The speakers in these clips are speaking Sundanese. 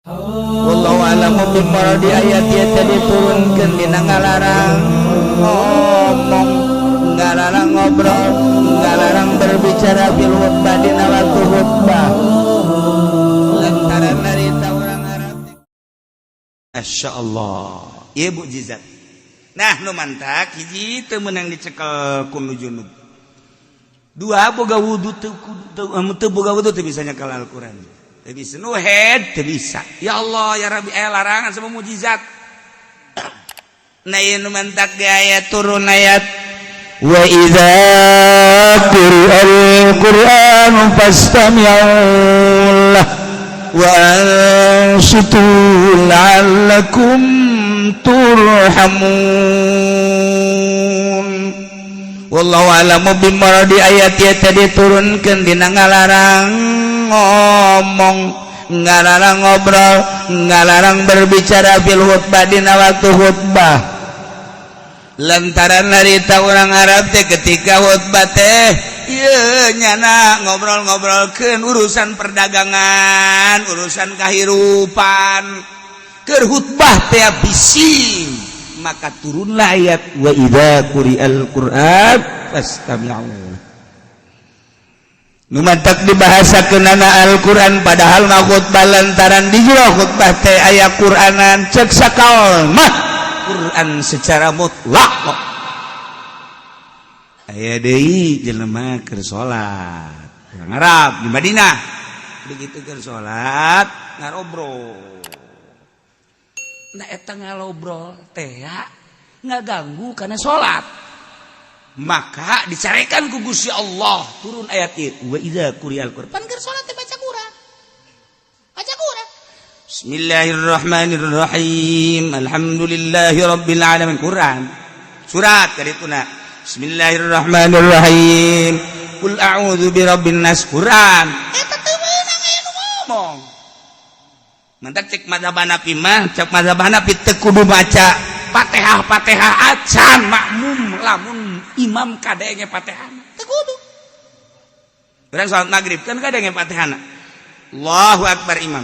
Wallahu a'lamu bimuradi ayat ieu teh diturunkeun dina ngalarang ngomong, ngalarang ngobrol, ngalarang berbicara fil khutbah dina waktu khutbah, lantaran narita urang Arab. Masya Allah, ieu mukjizat. Nah, nu mantak hiji, teu meunang dicekel ku nu junub. Dua, boga wudu teu, teu boga wudu teu bisa nyekel Al-Qur'an. Teu bisa nu head, teu bisa. Ya Allah, ya Rabbi, aya larangan sama mukjizat. Nah, ieu nu mantak ge aya turun ayat wa idza quri'al qur'anu fastami'u lahu wa ansitu la'allakum turhamun. Wallahu a'lamu bimuradi ayat ieu teh diturunkeun dina ngalarang ngomong, ngalarang ngobrol, ngalarang berbicara fil khutbah dina waktu khutbah, lantaran narita orang Arab teh ketika khutbah teh ieu nyana ngobrol-ngobrolkeun urusan perdagangan, urusan kehidupan. Keur khutbah teh bising, maka turunlah ayat wa idza quri'al qur'an fastami'u. Nu mantak dibahasakeunana Al-Qur'an padahal mah khutbah, lantaran di jero khutbah teh aya Qur'anan. Cek sakal mah Quran secara mutlak kok. Aya deui jelema keur salat, urang Arab di Madinah, begitu keur salat ngarobrol. Nah, eta ngalobrol teh ngaganggu karena salat, maka dicarekan ku Gusti Allah, turun ayat ieu wa idza quri'al Qur'an. Pan keur salat teh baca Quran, baca Quran, Bismillahirrahmanirrahim, alhamdulillahi rabbil alamin, Quran surat kadituna, Bismillahirrahmanirrahim, qul a'udzu birabbin nas, Quran. Eta teu meunang aya nu ngomong. Mantak cek mazhab Hanafi mah, cek mazhab Hanafi teu kudu maca Fatihah Fatihah acan makmum lamun imam kadenge Fatihah teu kudu. Urang salat maghrib kan kadenge Fatihah, Allahu akbar, imam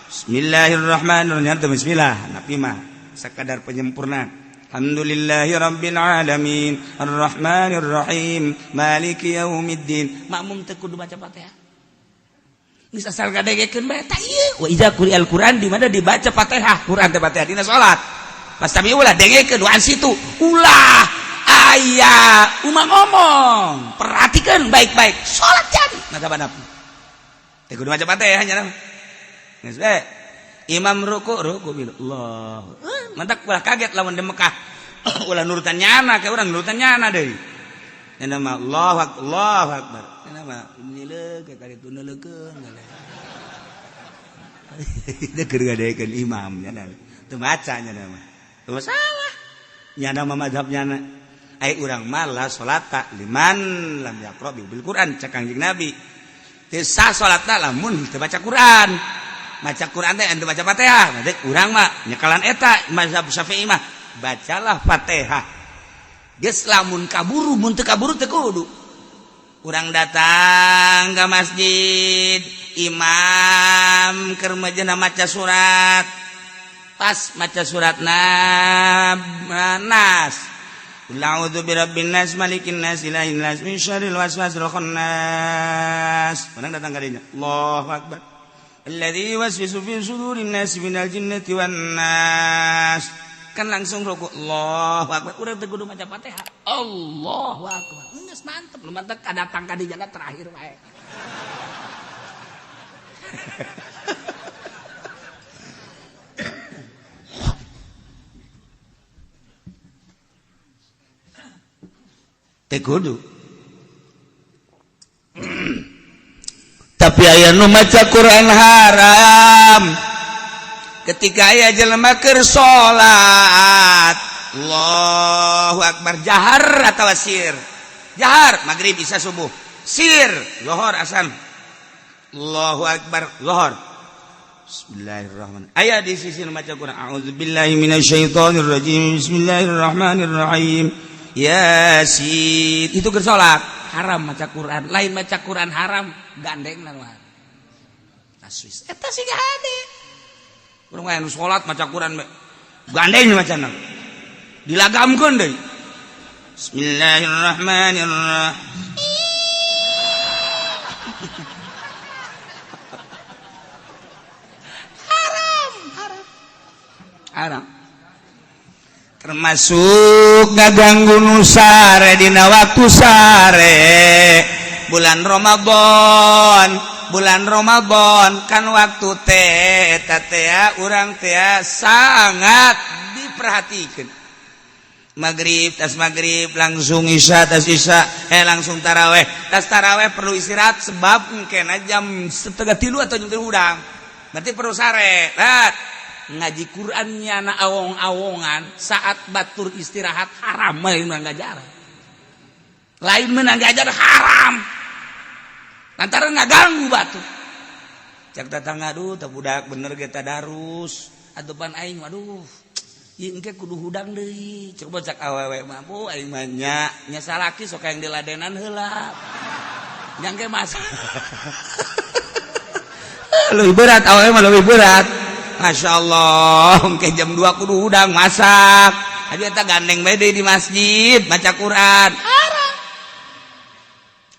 Bismillahirrahmanirrahim, bismillah Hanafi mah sakadar penyempurna. Alhamdulillahi rabbil alamin arrahmanir rahim maliki yaumiddin, makmum teu kudu baca Fatihah. Geus asal ngadengekeun bae. Tah, ieu wa idza quri'al Qur'an di mana dibaca Fatihah, Qur'an teh Fatihah dina salat. Pasti ulah dengekeun wa ansitu, ulah aya umang ngomong, perhatikan baik-baik, salat jadi. Mazhab Hanafi teh kudu maca Fatihah nya. Geus bae imam ruku, ruku bil Allah. Mantak ulah kaget lamun di Mekah ulah nurutan nyana, kayak urang nurutan nyana deui. Nya mah Allahu akbar, Allahu akbar. Nya mah nileuh ka kaditu neuleukeun. Itu keur ngadengekeun imam nya, teu maca nya mah. Teu masalah. Nyana mah mazhab nyana. Ai urang mah la salata liman lam yaqra bil Quran, cek Kangjeng Nabi. Teu sah salatna lamun teu baca Quran. Maca Quran teh anu baca Fatihah. Berarti urang mah nyekalan eta mazhab Syafi'i mah bacalah Fatihah. Geus lamun kaburu, mun teu kaburu teu kudu. Urang datang ke masjid, imam keur maca surat, pas maca surat Nas, Qul a'udzu birabbin nas, malikin nas, ilahin nas, min syarril waswasil khannas. Urang datang ka dinya, Allahu akbar, alladzi yuwaswisu fi sudurin nas minal jinnati wan nas, kan langsung ruku, Allahu akbar. Urang teu kudu maca Fatihah, Allahu akbar geus mantep. Nu mantep kadatang ka dinya terakhir wae. Teu kudu, tapi aya nu maca Quran haram. Ketika aya jelema keur salat, Allahu akbar, jahar atau sir? Jahar maghrib, bisa subuh, sir lohor, asan. Allahu akbar, lohor, Bismillahirrahmanirrahim. Aya di sisi nu maca Quran, a'udzubillahi minasyaitonir rajim, bismillahirrahmanirrahim, Yasin. Itu keur salat haram maca Quran. Lain maca Quran haram, gandeng na. Taswis eta sih hade. Urang aya nu salat maca Quran gandeng macana. Dilagamkeun deui. Bismillahirrahmanirrahim. Haram, haram. Haram. Termasuk ngaganggu nu sare dina waktu sare bulan Ramadan. Bulan Ramadan kan waktu teh eta teh urang teh sangat diperhatikan. Maghrib tas maghrib langsung isya, tas isya langsung taraweh, tas taraweh perlu istirahat sebab mungkin jam 2:30 atau jam 3 hudang, berarti perlu sare. Rat ngaji Qurannya na awong-awongan saat batur istirahat haram, lain menang ngajar, lain menang ngajar haram lantaran ngaganggu batur. Cak tetangga, aduh tak budak bener kita darus atupan aing, waduh ieu engke kudu hudang deui. Coba cak awewe mampu aing mah nya nya salaki sok yang diladenan heula nyangke mas lebih berat, awewe mah lebih berat. Masya Allah, engke jam 2 kudu hudang masak. Aduh eta gandeng bae deui di masjid maca Quran. Haram,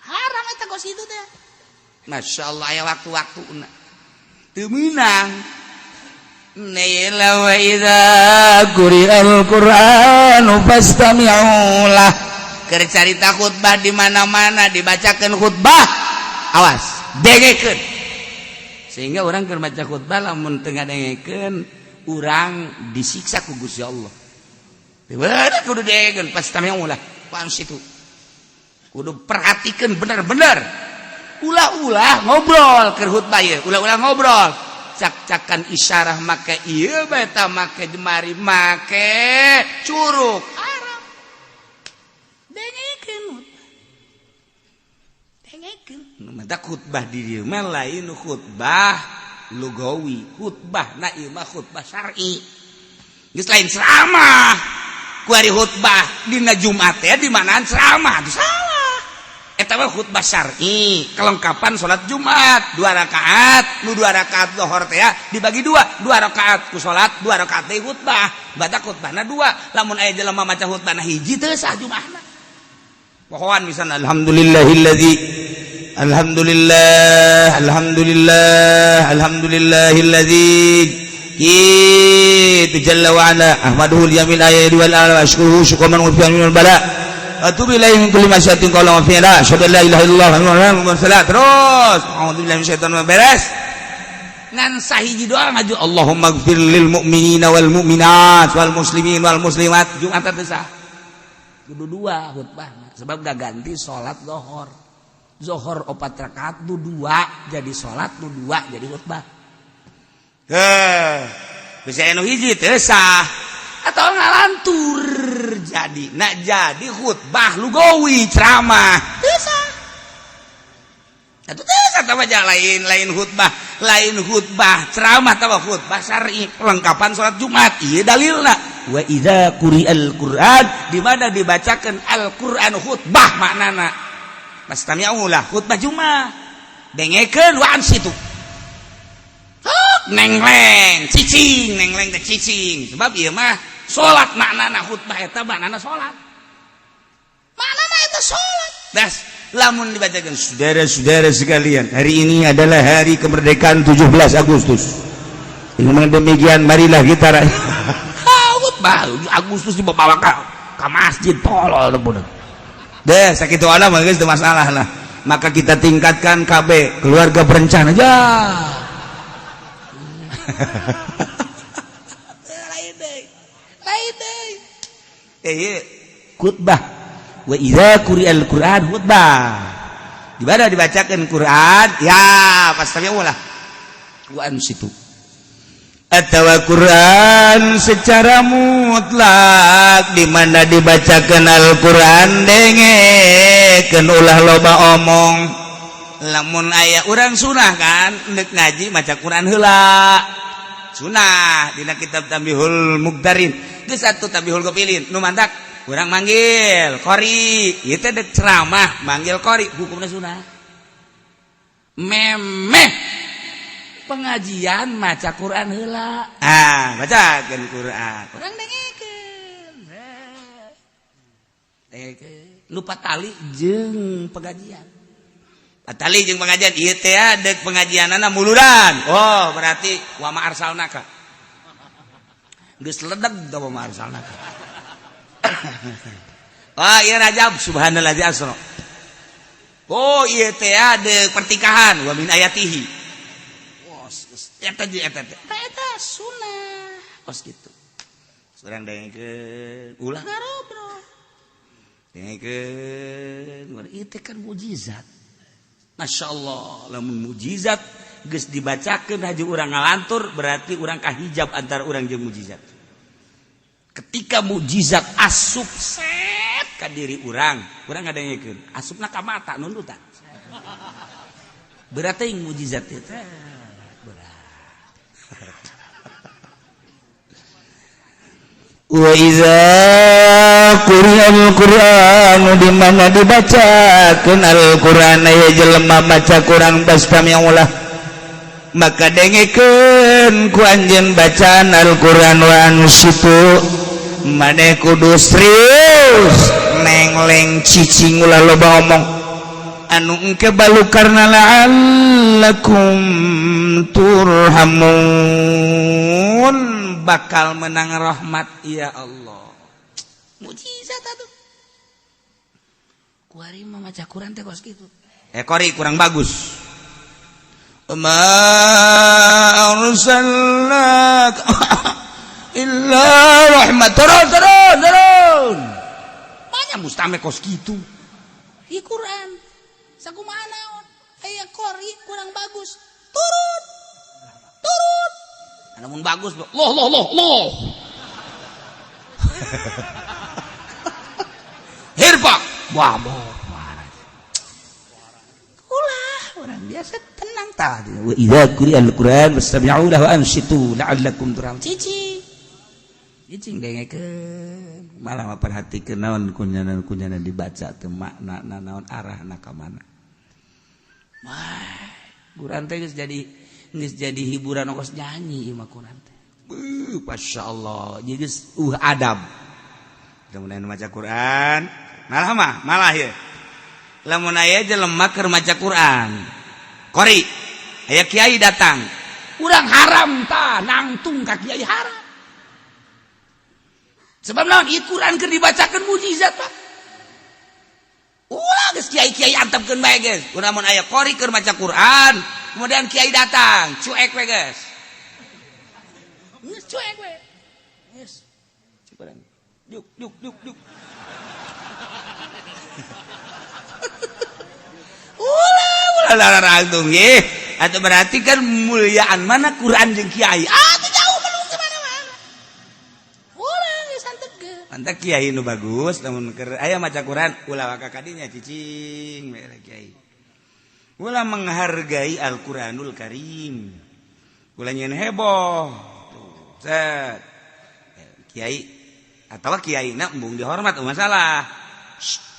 haram eta kos itu teh. Masya Allah, aya waktu-waktuna teu meunang. Nela wa idza quri'al Qur'anu fastami'u lah. Keur carita khutbah di mana-mana dibacakeun khutbah, awas dengekeun. Sehingga orang keur maca khutbah lamun teu ngadengekeun urang disiksa ku Gusti Allah. Teu bener, kudu dengekeun, fastami'u lah. Pan situ. Kudu perhatikeun bener-bener. Ulah-ulah ngobrol keur khutbah ieu, ulah-ulah ngobrol. Cak-cakan isyarah make ieu beta, make jemari, make curug, haram. Dengekeun, dengekeun. Mata khutbah di dieu mah lain khutbah lugawi, khutbah na ieu mah khutbah syar'i, geus lain ceramah. Kuari khutbah dina Jumat teh di manaan ceramah itu salah. Eta mah khutbah syar'i, kelengkapan salat Jumat 2 rakaat, nu 2 rakaat zuhur teh dibagi dua, 2 rakaat ku salat, 2 rakaat teh khutbah. Baca khutbahna dua. Lamun aya jelema maca khutbahna hiji teu sah Jumatna. Pohoan misalna alhamdulillahilladzi, alhamdulillah, alhamdulillah, alhamdulillahilladzi kitu jalla wa ala ahmaduhu al-yamin ayati wal ala ashkuruhu syukran wa fi min bala atubu ilaihi min kulli masyatin qala wa fi'la asyhadu an la ilaha illallah wa salat terus a'udzubillahi minasyaitonir beres ngan sahiji doa ngaju Allahumma ighfir lil mu'minina wal mu'minat wal muslimin wal muslimat. Jumat teh sah kudu dua khutbah sebab gak ganti salat zuhur. Zuhur 4 rakaat nu 2 jadi salat, nu 2 jadi khutbah. Heh, bisa anu hiji teu sah atau ngalantur jadi nak jadi khutbah lugawi ceramah teu sah. Atuh teu sah tah lain, lain khutbah, lain khutbah ceramah tawa khutbah syar'i kelengkapan salat Jumat. Ieu dalilna wa idza quri'al Qur'an, di mana dibacakeun Al-Qur'an khutbah maknana fastami'u lah khutbah Jumat dengekeun wa ansitu nengleng cicing, nengleng teh cicing sebab ieu mah salat maknana khutbah eta maknana salat, maknana eta salat. Das lamun dibacakan saudara-saudara sekalian, hari ini adalah hari kemerdekaan 17 Agustus. Dengan demikian marilah kita khutbah Agustus dibawa ke masjid, tolol budak deh. Sakitu ala mah geus teu masalah lah. Maka kita tingkatkan KB, keluarga berencana aja. Lain deui, lain deui. Eh, khutbah wa idza quri'al Qur'an khutbah di mana dibacakan Quran ya pasti lah wa ansitu atau Quran secara mutlak di mana dibacakan Al-Quran dengekeun, ulah loba omong. Lamun aya urang sunah kan nek ngaji maca Quran heula sunah dina kitab Tambihul Mugdarin geus atuh Tambihul Gopilin nu mantak urang manggil qori ieu teh dek ceramah manggil qori hukumna sunah memeh. Pengajian maca Quran heula. Ah, bacakeun Quran. Urang dengekeun. Dengekeun. Lupa tali jeung pengajian. Tali jeung pengajian ieu teh deuk pengajianana muludan. Oh, berarti wa ma arsalnaka. Geus ledeg da wa ma arsalnaka. Wah, ieu Rajab subhanallazi asra. Oh, ieu teh deuk pertikahan wa min ayatihi. Eta jeung eta teh. Eta sunnah. Kos kitu. Urang dengekeun ulah ngarobrol. Dengekeun ieu teh kan mujizat. Masya Allah, lamun mujizat geus dibacakeun haji urang ngalantur berarti urang kahijab antara urang jeung mujizat. Ketika mujizat asup set ka diri urang, urang ngadengekeun, asupna ka mata nundutan. Berarti mujizat teh berat. Wa iza quri'al Qur'anu di mana dibacakeun Al-Qur'an aya jelema maca Qur'an fastami'ulah maka dengekeun ku anjeun bacaan Al-Qur'an wa ansitu maneh kudu serius nengleng cicing ulah loba omong anu engke balu karena la'allakum turhamun bakal menang rahmat ya Allah. Mujizat atuh. Kuari mah maca Quran teh kos kitu. Kori kurang bagus. Ma arsalnaka illa rahmat. Turun turun turun. Banyak mustame kos kitu. Di Quran sakumaha naon? Aya kori kurang bagus. Turun. Turun. Namun bagus loh loh loh loh. Hirpak. Wah, ulah orang biasa tenang tadi. Wa idza quri'al Qur'an fastami'u lahu wa ansitu la'allakum turhamun. Cicing. Cicing dengekeun. Malah perhatikeun naon kunyana-kunyana dibaca teu makna naon arahna ka mana. Wah, Quran teh geus jadi hiburan ongkos nyanyi ieu mah Quran teh. Masya Allah, jadi adab. Kemudian maca Quran, malah mah, malah ya. Lamun aya jelema keur maca Quran. Qori, aya kiai datang. Urang haram ta nangtung ka kiai haram. Sebab naon ieu Quran keur dibacakeun mujizat, Pak. Ulah geus kiai-kiai antepkeun bae geus. Urang mun aya qori keur maca Quran, kemudian kiai datang, cuek we geus. Geus cuek we. Geus. Cibarang. Yuk yuk yuk yuk. Ulah ulah langsung ye. Atau berarti kan muliaan mana Quran jeung kiai. Ah, teu jauh belum ke mana-mana. Ulah geus antepkeun. Mantap kiai nu bagus lamun keur aya maca Quran ulah waka kadinya cicing we kiai. Ulah menghargai Al-Qur'anul Karim. Ulah nyeun heboh. Tuh, set. Kiai atau kiai na embung dihormat masalah.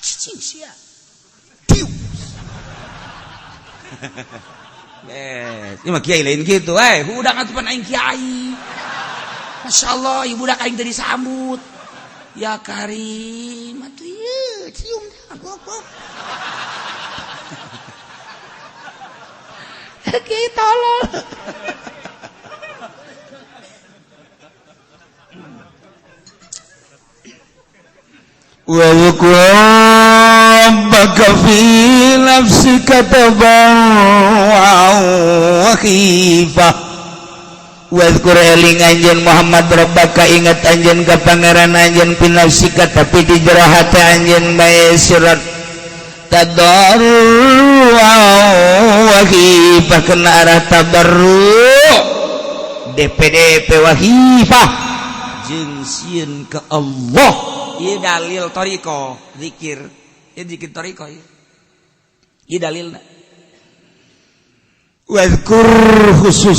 Cicing sia. Piu. Beres. Ini mah kiai lain gitu, eh, budak atuh pan aing kiai. Masya Allah, ieu budak aing teu disambut. Ya Karim, atuh ieu cium dah. Kiai tolol. Wa rabbaka fi nafsika tadarru'an wa khifah. Wadhkur eling anjeun Muhammad rabbaka ingat anjeun ka pangeran anjeun fi nafsika tapi di jero hate anjeun bae surat tadarru'an wa khifah kena arah tadarru' DPDP wa khifah jeung sieun ka Allah. Ieu dalil thariqah zikir, ieu zikir thariqah ieu. Ieu dalilna. Wadhkur khusus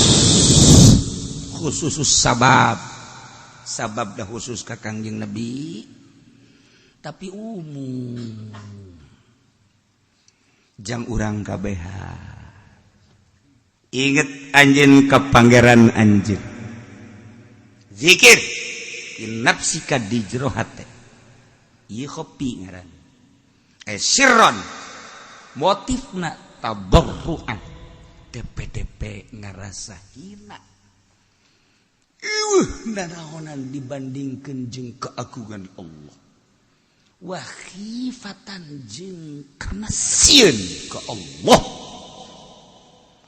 khusus sabab sabab dah khusus ka Kangjeng Nabi tapi umum jang urang kabehan. Inget anjeun ka Pangeran anjeun, zikir nafsika di jero hate. Ieu khofi ngaran, eh, sirron, motifna tadarruan, DPDP ngarasa hina. Iweuh nanaonan dibandingkeun jeung keagungan Allah, wa khifatan, jeung kana sieun ka Allah,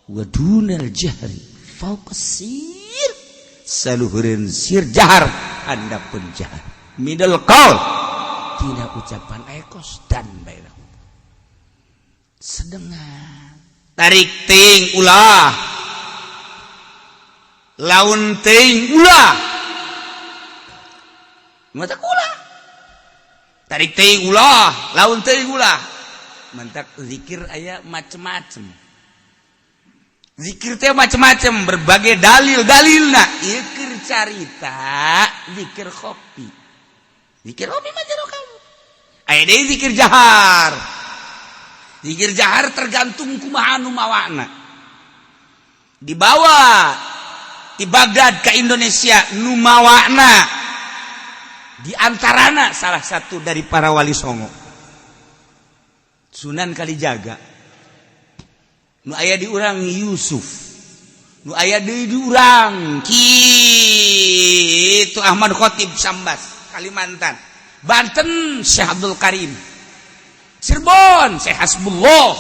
wa dunal jahri fauqa sir, saluhureun sir jahar, handapun jahar, minal qaul, tina ucapan ekos dan bainahu sedengan. Tarik ting ulah, laun ting ulah, mata ulah, tarik ting ulah, laun ting ulah. Mantak zikir aya macem-macem, zikir teh macem-macem, berbagai dalil dalilna. Zikir carita, zikir kopi, zikir kopi mah jero kamu. Aya deui zikir jahar. Zikir jahar tergantung kumaha anu mawana. Dibawa di Baghdad ke Indonesia, nu mawana di antarana salah satu dari para wali songo, Sunan Kalijaga. Nu aya di urang Yusuf, nu aya deui di urang kitu Ahmad Khatib Sambas, Kalimantan. Banten Syekh Abdul Karim, Cirebon Syekh Hasbullah,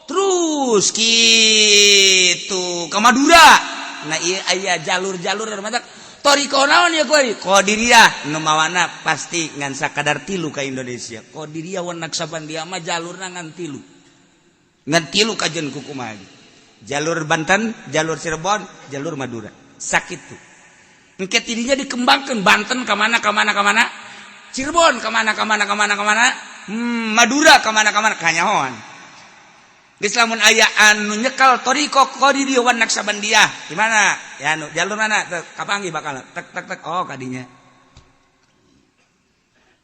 terus gitu ke Madura. Nah, iya, aya jalur-jalur. Mata thoriqoh naon ya kuari? Qadiriyah nu mawana pasti ngan sakadar tilu ka Indonesia. Qadiriyah wan Naqsyabandiyah mah jalurna ngan tilu, ngan tilu kajen kukumaha, jalur Banten, jalur Cirebon, jalur Madura. Sakit tuh engke tidinya dikembangkan Banten kemana, kemana, kemana, Cirebon kemana, kemana, kemana, kemana, Madura kemana, kemana, kanyahoan. Geus lamun aya anu nyekal thoriqoh Qadiriyah wan Naqsyabandiyah di mana ya, anu jalur mana kapanggih bakal tek tek tek, oh kadinya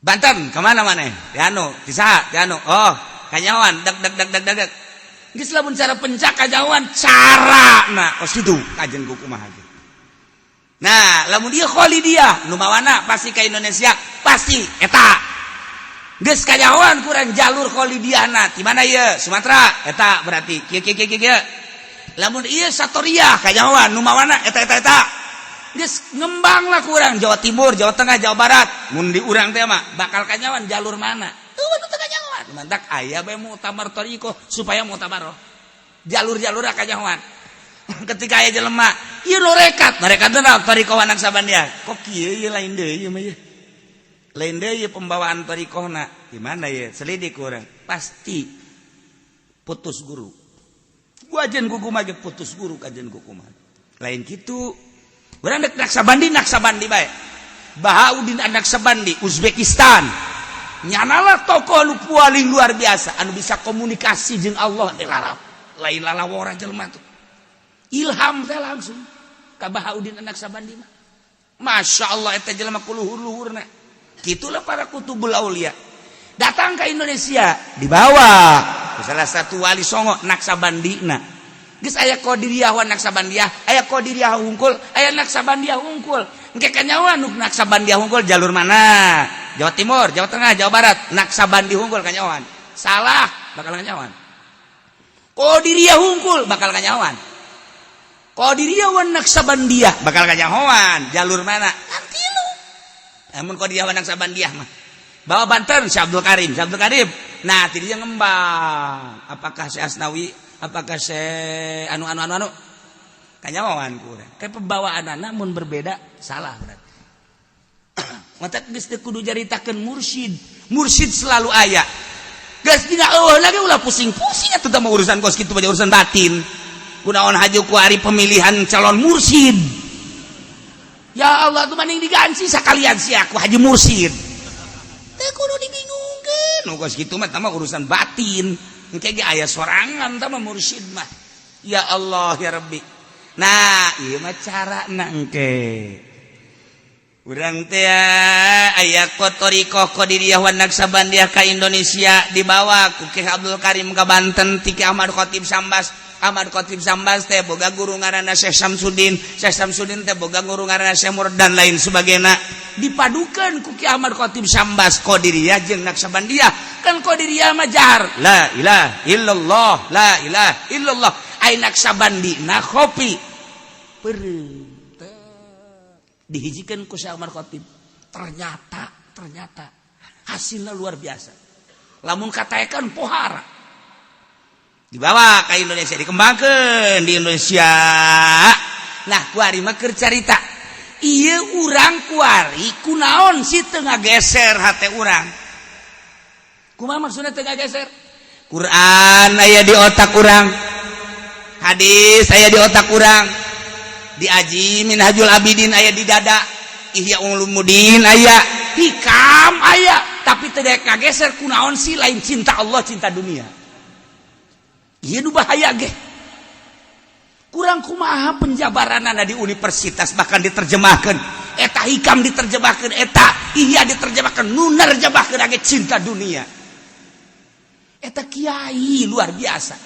Banten kemana mana ya, anu di saha ya, anu, oh kanyahoan, dek dek dek dek dek dek. Geus lamun cara pencak kanyahoan cara, nah kos kitu kajen kumaha. Nah, lamun dia Khalidiyah nu mawana pasti ke Indonesia pasti eta. Geus kanyahoan kurang jalur Khalidiyahna di mana ieu? Sumatera eta berarti kieu kieu kieu kieu. Lamun ieu Satoriyah kanyahoan nu mawana eta eta eta. Geus ngembang lah kurang Jawa Timur, Jawa Tengah, Jawa Barat. Mun di urang teh mah bakal kanyahoan jalur mana? Tuh nu teu kanyahoan. Mantak aya bae muktamar thoriqoh supaya muktabar jalur-jalur kanyahoan. Ketika aya jelema ieu norekat, norekat teh naon? Thoriqoh Naqsyabandiyah. Kok kieu ieu, lain deui ieu mah ieu. Lain deui pembawaan thoriqohna. Gimana ya? Selidik kurang. Pasti putus guru. Gua ajen kuku mah putus guru kajen kuku mah. Lain gitu. Urang dek Naqsyabandi, Naqsyabandi bae. Bahauddin Naqsyabandi, Uzbekistan. Nyanalah tokoh nu paling luar biasa anu bisa komunikasi jeung Allah teh lalap. Lain lalawora jelema tuh. Ilham teh langsung ka Bahauddin Naqsyabandi mah. Masya Allah, eta jelema kuluhur-luhurna. Gitulah para kutubul aulia. Datang ke Indonesia dibawa salah satu wali songo Naqsyabandina. Geus aya Qadiriyah wa Naqsyabandiyah, aya Qadiriyah hungkul, aya Naqsyabandiyah hungkul. Engke kanyahoan nu Naqsyabandiyah hungkul jalur mana? Jawa Timur, Jawa Tengah, Jawa Barat, Naqsyabandi hungkul kanyahoan. Salah, bakal kanyahoan. Qadiriyah hungkul bakal kanyahoan. Qadiriyah wa Naqsyabandiyah bakal kanyahoan. Jalur mana? Nanti lu. Namun Qadiriyah wa Naqsyabandiyah mah bawa Banten Syekh Abdul Karim, Syekh Abdul Karim. Nah, tidinya ngembang. Apakah Syekh Asnawi, apakah Syekh anu anu anu anu kanyahoan kurang. Kayak pembawaan namun berbeda, salah berarti. Mata geus teu kudu jaritakeun mursyid. Mursyid selalu aya. Geus dina eueuh lagi ulah pusing-pusing atuh mah urusan kos kitu mah urusan batin. Kunaon haju ku ari pemilihan calon mursyid. Ya Allah, tuh mending diganti sekalian sih aku haji mursyid. Teu kudu dibingungkeun. Nu kos kitu mah mah urusan batin. Engke ge aya sorangan tah mah mursyid mah. Ya Allah ya Rabbi. Nah, ieu mah carana engke. Urang teh aya thoriqoh Qadiriyah wa Naqsabandiyah ka Indonesia, dibawa ku Ki Abdul Karim ka Banten ti Ki Ahmad Khatib Sambas. Ahmad Khatib Sambas teh boga guru ngaranna Syekh Samsudin. Syekh Samsudin teh boga guru ngaranna Syekh Murad dan lain sebagainya. Dipadukan ku Ki Ahmad Khatib Sambas, Qadiriyah jeung Naqsabandiyah. Kan Qadiriyah mah jahar la ilaha illallah, la ilaha illallah. Ai Naqsabandi na khofi, peureum, dihijikan ku Syekh Ahmad Khatib. Ternyata ternyata hasilnya luar biasa. Lamun katakan pohara, dibawa ke Indonesia, dikembangkan di Indonesia. Nah, kuari mah keur carita ieu, urang kuari kunaon sih teu ngageser hate urang? Kumaha maksudnya teu ngageser? Quran aya di otak urang, hadis aya di otak urang, diaji Minhajul Abidin aya di dada, Ihya Ulumuddin aya, Hikam aya, tapi tidak ngageser. Kunaon sih? Lain cinta Allah, cinta dunia. Ieu nu bahaya ge. Kurang kumaha penjabaranana di universitas, bahkan diterjemahkan eta Hikam, diterjemahkan eta Ihya, diterjemahkan, nu nerjemahkeun ge cinta dunia. Eta kiai luar biasa,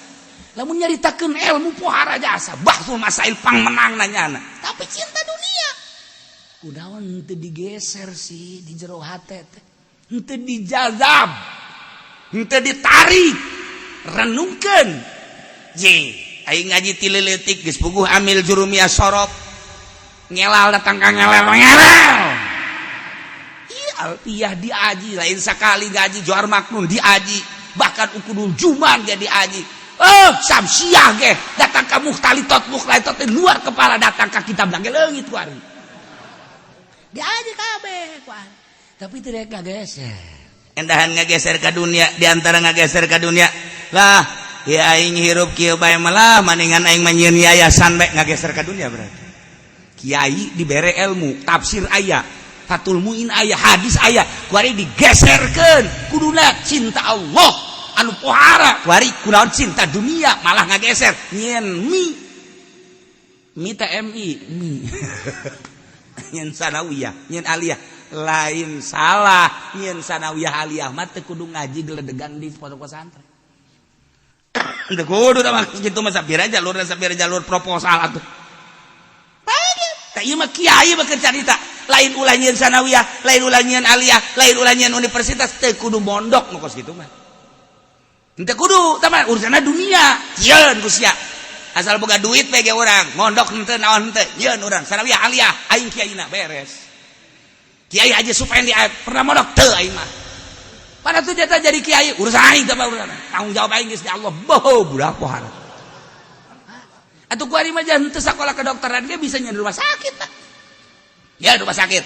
lamun nyaritakeun ilmu pohara jasa, bahsul masail pang menang nanyana, tapi cinta dunia. Kunaon teu digeser sih di jero hate teh? Henteu dijazab, henteu ditarik, renungkeun. Je aing ngaji ti leutik geus puguh amil jurumiyah sorof, ngelal datang ka ngelel ngelel. Ih, alfiyah diaji, lain sakali ngaji, Johar Maknun diaji, bahkan Uqudul Juman ge diaji. Oh, Samsiah ge datang ka Mukhtalitot, Mukhtalitot luar kepala, datang ka kitab ge leungit kuari. Diaji kabeh kuari. Tapi tidak ngageser. Endahan ngageser ka dunia, diantara ngageser ka dunia lah ya, aing hirup kieu bae malah maningan aing mah nyieun yayasan bae, ngageser ka dunia berarti. Kiai dibere ilmu, tafsir aya, Fathul Muin aya, hadis aya, kuari digeserkeun. Kuduna cinta Allah anu pohara, kuari kunaon cinta dunia, malah ngageser nyieun mi mi TMI mi, nyieun sanawiyah, nyieun aliyah. Lain salah nyieun sanawiyah aliyah mah, teu kudu ngaji geledegan di pondok pesantren. Teu kudu mah kitu mah, sapira jalur, sapira jalur proposal atuh. Tak, ieu mah kiai mah keur carita. Lain ulah nyieun sanawiyah, lain ulah nyieun aliyah, lain ulah nyieun universitas, teu kudu mondok nu kos kitu mah. Teu kudu, tah mah urusanna dunia. Sieun ku sia. Asal boga duit bae ge urang, mondok henteu, naon henteu, nyieun urang sanawiyah aliyah, aing kiaina, beres. Kiai Haji Supendi pernah mondok teu aing mah. Pada tuh jatah jadi kiai, urusan aing teh urusan. Tanggung jawab aing geus di Allah. Boh, budak pohara. Atuh kuari mah jangan teu sakola kedokteran ge bisa nyieun rumah sakit lah. Ya rumah sakit.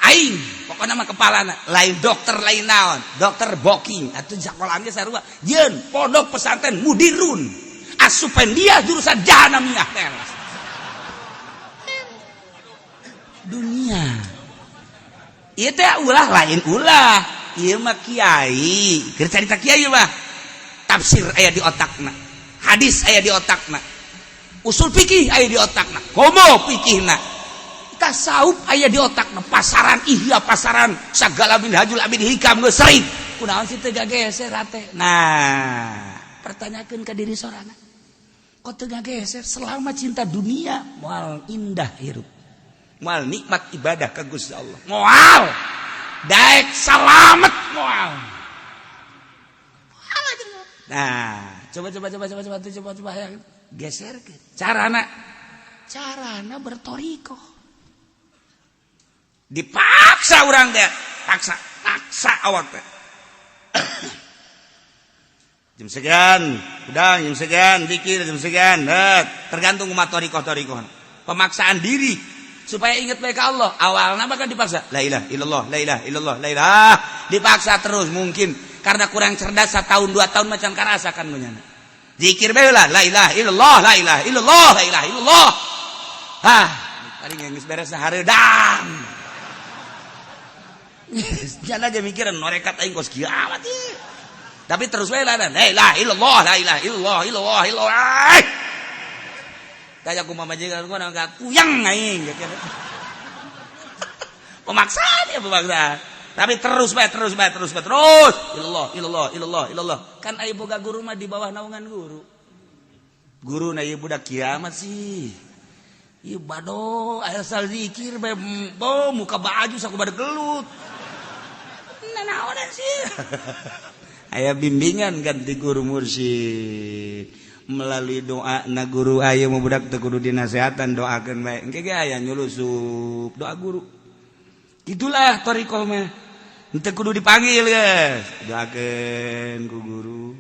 Aing pokoknya mah kepalana lain dokter, lain naon, dokter booking atuh sakolaan ge sarua. Yeun pondok pesantren mudirun. Asupan dia jurusan jahanamiyah, beres. Dunia. Ieu teh ulah, lain ulah. Ieu mah kiai, keur carita kiai mah. Tafsir aya di otakna. Hadis aya di otakna. Usul fikih aya di otakna, komo fikihna, tasawuf aya di otakna, pasaran Ihya, pasaran segala Minhajul Abidin, Hikam geus sering. Kunaon sih teu gageser hate? Nah, pertanyakeun ka diri sorangan, kok teu gageser? Selama cinta dunia, moal indah hirup, moal nikmat ibadah ka Gusti Allah, moal daek salamet, moal. Nah, coba coba coba coba coba coba coba ya, geser ke carana, carana berthoriqoh. Dipaksa orang teh, paksa paksa awak teh, jam sekian udah, jam sekian dikir, jam sekian. Nah, tergantung umat thoriqoh thoriqoh, pemaksaan diri supaya ingat baik Allah. Awalnya bahkan dipaksa la ilaha illallah, la ilaha illallah, la ilaha, dipaksa terus. Mungkin karena kurang cerdas, setahun 2 tahun macam karasa kan menyana zikir bae lah, la ilaha illallah, la ilaha illallah, la ilaha illallah. Hah, paling geus beres hareudang. Jangan aja mikiran norekat aing kos kieu amat ieu. Tapi terus we lah, la ilaha illallah, la ilaha illallah, illallah, illallah. Tanya ku mama majikan gua nangka kuyang aing. Pemaksaan ya, pemaksaan. Tapi terus bae, terus bae, terus bae, terus. Ilallah, ilallah, ilallah, ilallah. Kan aya boga guru mah di bawah naungan guru. Guru na ieu budak kiamat sih. Ieu bado asal zikir bae, bo muka baju saku bade gelut. Nanaonan sih. Aya bimbingan ganti guru mursyid melalui doa na guru. Aya mau budak teu kudu dinasehatan, doakeun bae, engke ge aya nyulusup doa guru. Itulah thariqah mah, henteu kudu dipanggil, guys. Doakeun ku guru.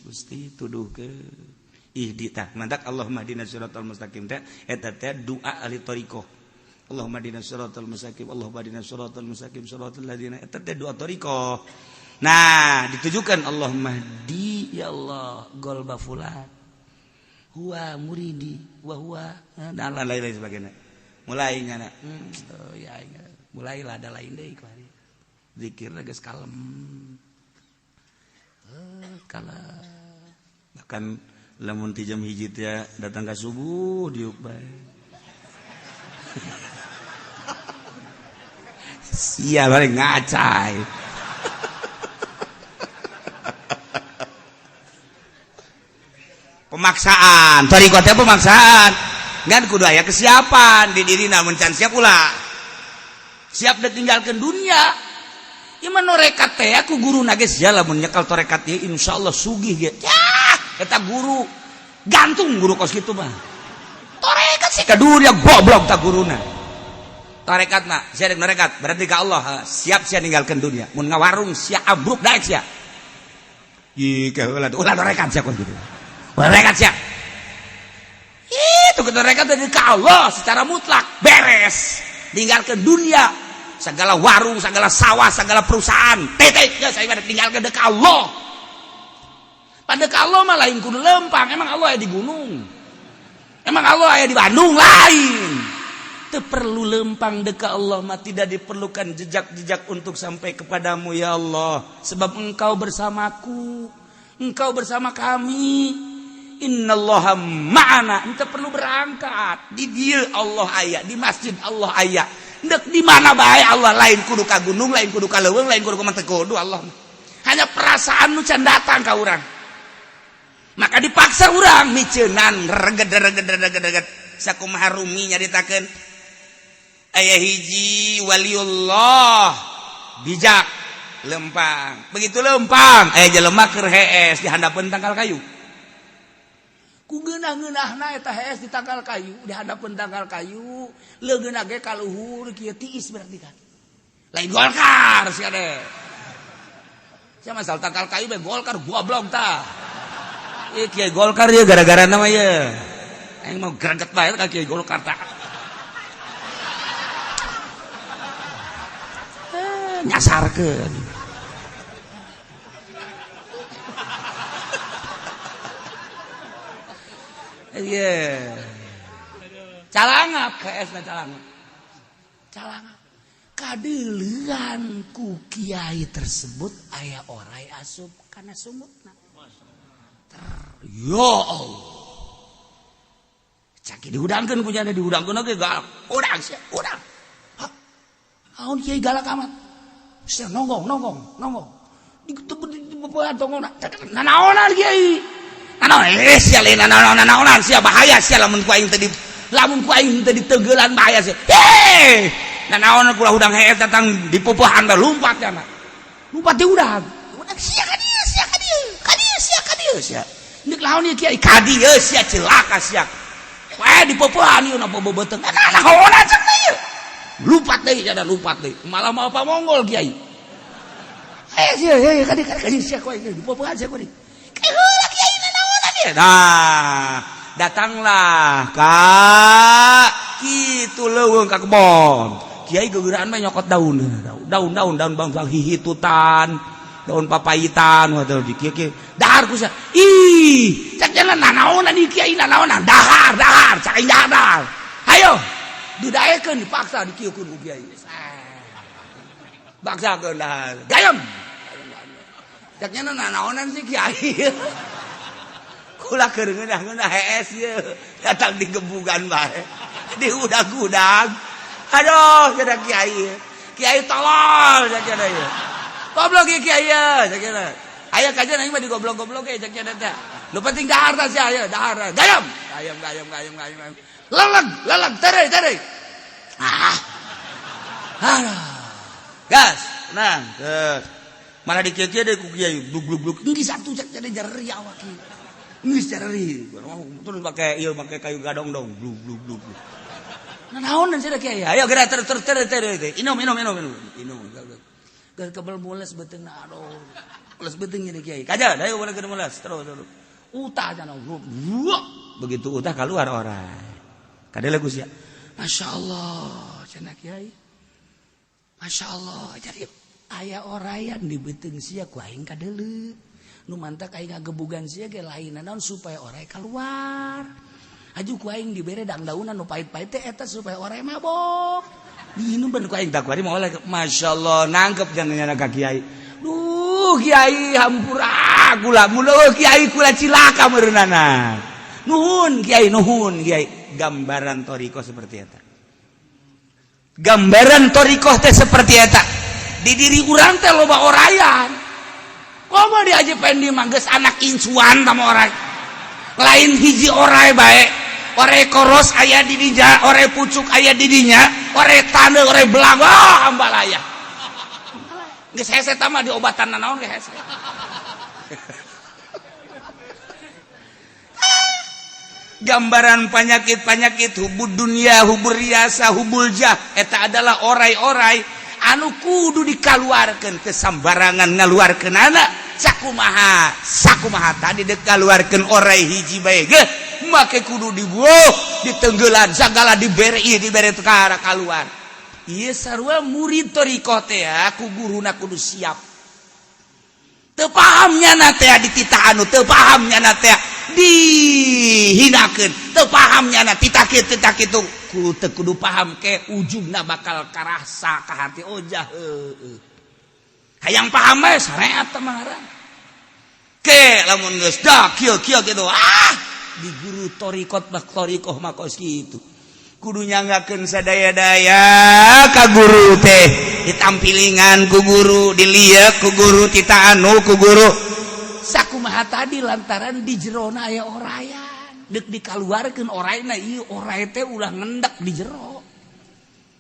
Gusti, tuduhkeun ihdi tah mantak Allahumma hdina siratal mustaqim teh, eta teh doa ahli thariqah. Allahumma hdina siratal mustaqim, Allahumma hdina siratal mustaqim, siratal ladzina, eta teh doa thariqah. Nah, ditujukan Allahumma hdi, ya Allah, qolba fulan, huwa muridi wa huwa dan lain-lain sebagainya. Mulai nyana, oh, ya, ya. Mulailah ada lain deui kuari. Zikir geus kalem. Kalem. Bahkan lamun ti jam 1 teh datang ka subuh diuk bae. Sia bari ngacai. Pemaksaan, thariqah teh pemaksaan. Ngan kudu aya kesiapan di dirina, mun can siap ulah. Siap ditinggalkeun dunia. Ieu mah norekat teh aku guru na geus ya, lamun nyekel torekat ieu insyaallah sugih ge. Yah, eta guru gantung guru kos kitu mah. Torekat sih ka dunia goblok ta guruna. Torekat mah sia dek norekat berarti ka Allah siap sia ninggalkeun dunia. Mun ngawarung sia ambruk daek sia. Ih, kaheula ulah norekat sia kos kitu. Mereka siap itu mereka dari ke Allah secara mutlak beres, tinggalkan dunia, segala warung, segala sawah, segala perusahaan, titik ya. Saya tinggalkan ke Allah. Pada ke Allah mah lain kudu lempang. Emang Allah aya di gunung? Emang Allah aya di Bandung? Lain. Teu perlu lempang deka Allah mah, tidak diperlukan jejak-jejak untuk sampai kepadamu ya Allah, sebab Engkau bersamaku, Engkau bersama kami. Innallaha ma'ana. Ente perlu berangkat di dia Allah aya, di masjid Allah aya, ndek di mana bae Allah. Lain kudu ka gunung, lain kudu ka leuweung, lain kudu ka manteu, kudu Allah. Hanya perasaan nu can datang ka urang, maka dipaksa urang miceunan reged reged reged reged. Sakumaha Rumi nyaritakeun, aya hiji waliullah bijak lempang. Begitu lempang, aya jelema keur hees di handapeun tangkal kayu. Ku ngeunah-ngeunahna eta hees di tangkal kayu, di handapeun tangkal kayu, leungeunna ge ka luhur kieu, tiis berarti kan. Lain Golkar sia deh. Sia masal tangkal kayu be Golkar, goblok tah. Ieu kiai Golkar ieu gara-gara nama ieu. Aing mau greget bae ka kiai Golkar tah. Nyasarkeun. Iya. Calangap KS na calangap. Calangap. Kadeulean ku kiai tersebut aya orai asup kana sumutna. Ya Allah. Caki dihudangkeun kunyana, dihudangkeun oge galak. Udang sia, udang. Hah? Naon kiai galak amat? Sia nonggong, nonggong, nonggong. Digetebeun tonggongna. Nanaonan kiai? Nanaon sia lain nanaonan, nanaonan sia, bahaya sia lamun ku aing teu di lamun ku aing teu ditenggelan, bahaya sia. Heh, nanaonan kula hudang hees datang dipupuhan bae lumpat ya mah. Lumpat di udang. Udang sia ka dieu, sia ka dieu. Ka dieu sia, ka dieu sia. Ndek laon ieu kiai? Ka dieu sia, celaka sia. Wae dipupuhan ieu na beubeuteng. Nanaonan cek ieu. Lumpat deui, ada lumpat deui. Malah mau apa Mongol kiai. Eh sia, ka dieu, ka dieu sia ku aing dipupuhan sia ku dieu. Heula kiai nanaonan ieu. Nah, datanglah ka kitu leuweung ka kebon. Kiai gegeuraan mah nyokot daun, daun daun daun bangsa hihitutan, daun papayitan waduh di kieu kieu. Dahar ku sia. Ih, cak jalan nanaonan ieu kiai nanaonan. Dahar, dahar, cak aing dahar, dahar. Hayo, didaekeun, dipaksa dikieukeun ku kiai. Baksakeun dahar. Gayem. Caknya nanaonan sih kiai. Kula keur ngeunah-ngeunah hees ieu, datang digebugan bae. Di udag-udag. Aduh, kira kiai. Kiai tolol cak kiai. Goblok ieu kiai cak kiai. Aya kajian aing mah digoblok-goblok ge cak kiai teh. Nu penting dahar tah sia aya, dahar. Gayam, gayam, gayam, gayam, gayam. Leleg, leleg, tere, tere. Ah. Aduh. Gas, tenang. Terus. Malah dikieu-kieu deui ku kiai, blug blug blug. Geus atuh cak kiai jareri awak ieu. Geus jareri. Terus make ieu, make kayu gadong dong, blug blug blug. Nah, naon sia kiai? Ayo geura terus terus terus terus. Inum, inum, inum, inum. Inum. Geus kebel mules beuteungna, aduh. Mules beuteung jadi kiai. Kaja, ayo boleh ke mules terus terus. Utah jangan. Begitu utah keluar orang. Kadele sia. Masya Allah, cenah kiai. Masya Allah, jadi aya orayan di beuteung sia ku aing kadeuleu. Nu mantak aing ngagebugan sia ge lain naon supaya orai keluar. Aju ku aing dibere dangdaunan nu pahit-pahit teh eta supaya orai mabok. Diinum ben ku aing tak kuari mau. Masya Allah, nangkep jangan nyana ka kiai. Duh, kiai, hampura kula mulu kiai, kula cilaka meureunana. Nuhun kiai, nuhun kiai. Gambaran toriko seperti eta. Gambaran torikoh teh seperti eta. Di diri urang teh loba orayan. Komo di Haji Pendi mah geus anak incuan sama orai. Lain hiji orai bae. Orai koros aya di dinya, orai pucuk aya di dinya, orai tandeu, orai belang, wah, ambalaya. Geus hese mah diobatan nanaon ge hese. Gambaran penyakit-penyakit hubud dunia, hubur riasa, hubul jah, eta adalah orai-orai anu kudu dikaluarkeun. Teu sambarangan ngaluarkeun anak. Sakumaha sakumaha tadi dek kaluarkeun orai hiji bae ge make kudu dibuh, ditenggelan segala, dibere ieu, dibere perkara kaluar. Ieu sarua murid thoriqoh teh ku guruna kudu siap. Teu paham nyana teh dititah, anu teu paham nyana teh dihinakeun, teu paham nyana titah kieu, titah kitu, kudu teu kudu paham ke ujungna bakal karasa ka hati. Oh jah, heueuh, hayang paham bae syariat teh mah ngaran ke lamun geus dah kieu kieu kitu. Ah, di guru thoriqot bak thoriqoh mah kos kitu, kudu nyanggakeun sadaya-daya ka guru teh, ditampilingan ku guru, diliek ku guru, tita anu ku guru. Sakumaha tadi, lantaran di jerona aya orayan dek dikaluarkeun orayna, ieu oray teh ulah ngendak di jero.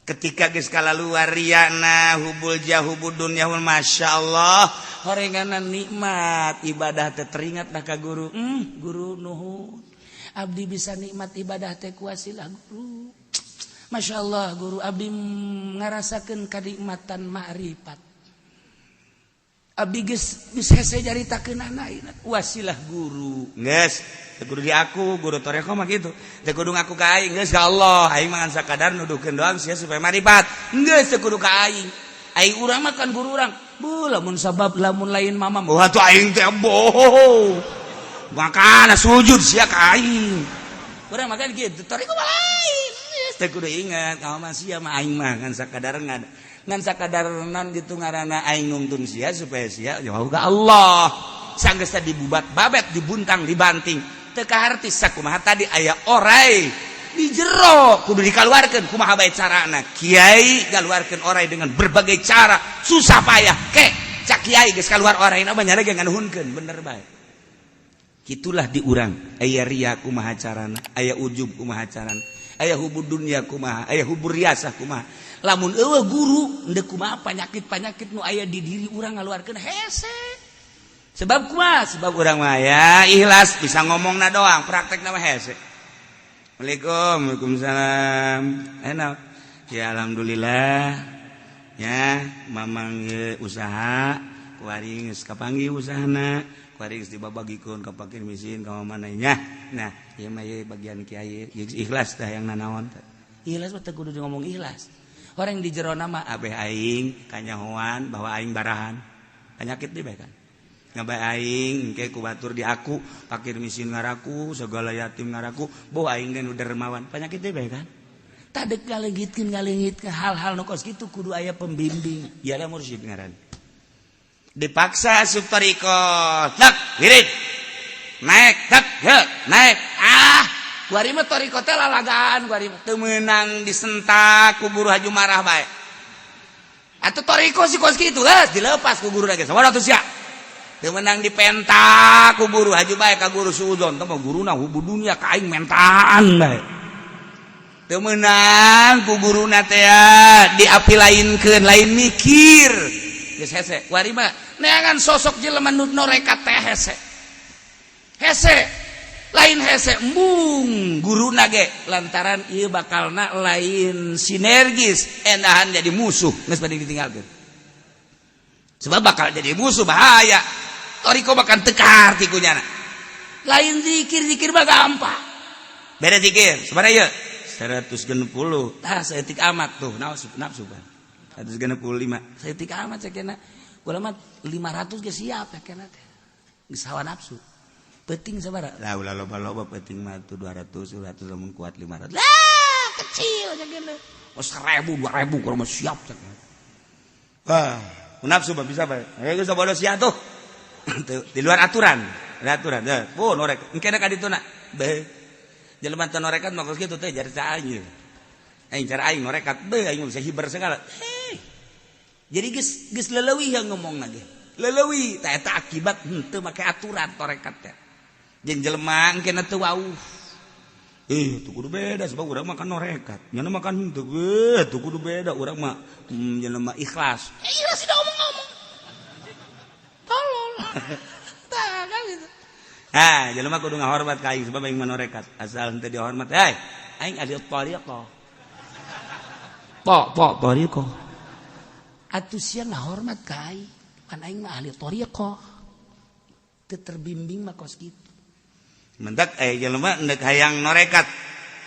Ketika geus kalaluar riana, hubul jah, hubud dunya, Masya Allah, horenganan nikmat ibadah teh teringat dah ka guru. Guru nuhun, abdi bisa nikmat ibadah teh ku wasilah guru. Masya Allah guru, abdi ngarasakeun kanikmatan ma'rifat, abdi geus geus hese nyaritakeun anak wasilah guru. Geus teu kudu diaku guru thoriqoh mah kitu, teu kudu ngaku ka aing, geus ka Allah. Aing mah ngan sakadar nuduhkeun doang sia supaya marifat. Geus teu kudu ka aing. Aing urang mah kan guru urang bu, lamun sabab lamun lain mama wah tuh aing teh bohong, makana sujud sia ka aing. Urang mah kan kitu, thoriqoh mah lain. Geus teu kudu ingat kamu mah, sia mah, aing mah ngan sakadar ngan sakadar non gitu ngaranna aing nungtun sia supaya sia jauh ka Allah. Sanggeus dibubat babet, dibuntang dibanting, teu kaharti. Sakumaha tadi, aya orai di jero kudu dikaluarkeun. Kumaha bae carana kiai ngaluarkeun orai dengan berbagai cara, susah payah ke cak kiai geus kaluar orai na banyak ge nganuhunkeun bener bae. Kitulah di urang, aya ria kumaha carana, aya ujub kumaha carana, aya hubud dunya kumaha, aya hubur riasah kumaha. Lamun eueuh guru endek kumaha, penyakit-penyakit nu aya di diri urang ngaluarkeun hese. Sebab kumaha? Sebab urang mah ya ikhlas bisa ngomongna doang, praktekna mah hese. Assalamualaikum. Waalaikumsalam. Enak ya, alhamdulillah ya, mamang ye usaha kuari geus kapanggih usahana, kuari geus dibabagikeun ka fakir miskin ka mana nya. Nah, ieu mah ieu bagian kiai ikhlas tah yang nanaon teh. Ikhlas mah teu kudu ngomong ikhlas. Orang di jero mah abeh aing kanyahoan bahwa aing barahan penyakit di bae kan ngabae aing engke ku batur di aku fakir miskin ngaraku, segala yatim ngaraku, boh aing ge nu dermawan, penyakit di bae kan. Tadek ngaleungitkeun ngaleungitkeun hal-hal nu kos kitu kudu aya pembimbing, ieu mursyid ngaran. Dipaksa asup thoriqoh, tak wirid naik, tak he naik, ah. Kuari mah thoriqoh teh lalagaan, kuari mah teu meunang disentak ku guru, haju marah bae. Atuh thoriqoh si kos kitu geus dilepas ku guru lagi. Sabaraha atuh sia? Teu meunang dipentak ku guru, haju bae ka guru suudzon. Teh mah guruna hubu dunya ka aing mentaan bae. Teu meunang ku guruna teh diapi lainkeun, lain mikir. Geus hese. Kuari mah neangan sosok jelema nu norekat teh hese. Hese. Lain hese, embung guruna ge lantaran ieu bakalna lain sinergis, endahan jadi musuh, geus bade ditinggalkeun. Sebab bakal jadi musuh, bahaya. Thoriqoh bahkan teu kaharti ku nyana. Lain zikir, zikir mah gampang. Beda zikir, sabaraha ieu? 160. Tah, saeutik amat tuh, nafsu nafsu kan. 165. Saeutik amat cekena. Kula mah 500 ge siap cekena teh. Geus hawa nafsu. Penting sabaraha? Lah, ulah loba-loba, penting mah tuh 200, 200, lamun kuat 500. Lah, kecil cekena. Oh, 1000, 2000 kalau mah siap cekena. Wah, nafsu mah bisa bae. Eh, geus bodoh sia tuh. Di luar aturan. Ada aturan. Deh, oh, norek. Engke ka dituna. Be. Jelema teu norekat mah kos kitu teh jari aing. Aing cara aing norekat, be aing bisa hiber segala. Hei. Jadi geus geus leleuwih yang ngomong lagi. Leleuwih tah eta akibat henteu make aturan torekat teh. Jeung jelema engke teu wauh. Eh, tuh kudu beda sebab urang makan norekat. Nyana makan henteu, eh, tuh kudu beda urang mah jelema ikhlas. Eh, ikhlas sudah ngomong-ngomong. Tolol. Tah kan gitu. Ah, jelema kudu ngahormat ka aing sebab aing mah norekat. Asal henteu dihormat, hey, aing ahli thariqah. Po, po, thariqah. Atuh sia ngahormat ka aing. Pan aing mah ahli thariqah. Teu terbimbing mah kos kitu. Mentak eh jelema endek hayang norekat.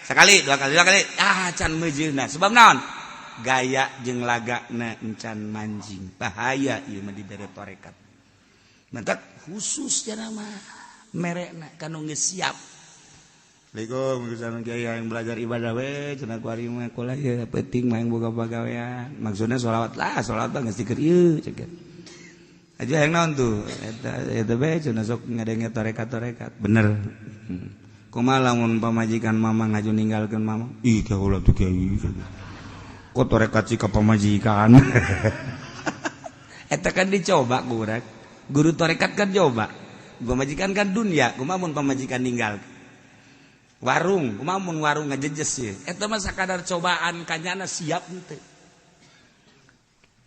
Sekali, dua kali, dua kali, ah can meujeuhna. Sebab naon? Gaya jeung lagana encan manjing. Bahaya ieu mah dibere torekat. Mentak khusus cenah mah merekna kanu geus siap. Assalamualaikum, misalnya kiai yang belajar ibadah we cenah ku ari mah kula ya penting mah yang boga pagawean. Maksudnya sholawat lah, sholawat mah geus dikeur ieu cek. Aja yang naon tuh eta eta bae cenah sok ngadenge torekat-torekat. Bener. Kumaha lamun pamajikan mama ngaju ninggalkeun mama? Ih, kaula tuh kiai. Kok torekat sih ka pamajikan? Eta kan dicoba ku urang. Guru torekat kan coba. Pamajikan kan dunia, kumaha mun pamajikan ninggal? Warung, kumaha mun warung ngajejes sih. Eta mah sakadar cobaan kanyana siap henteu.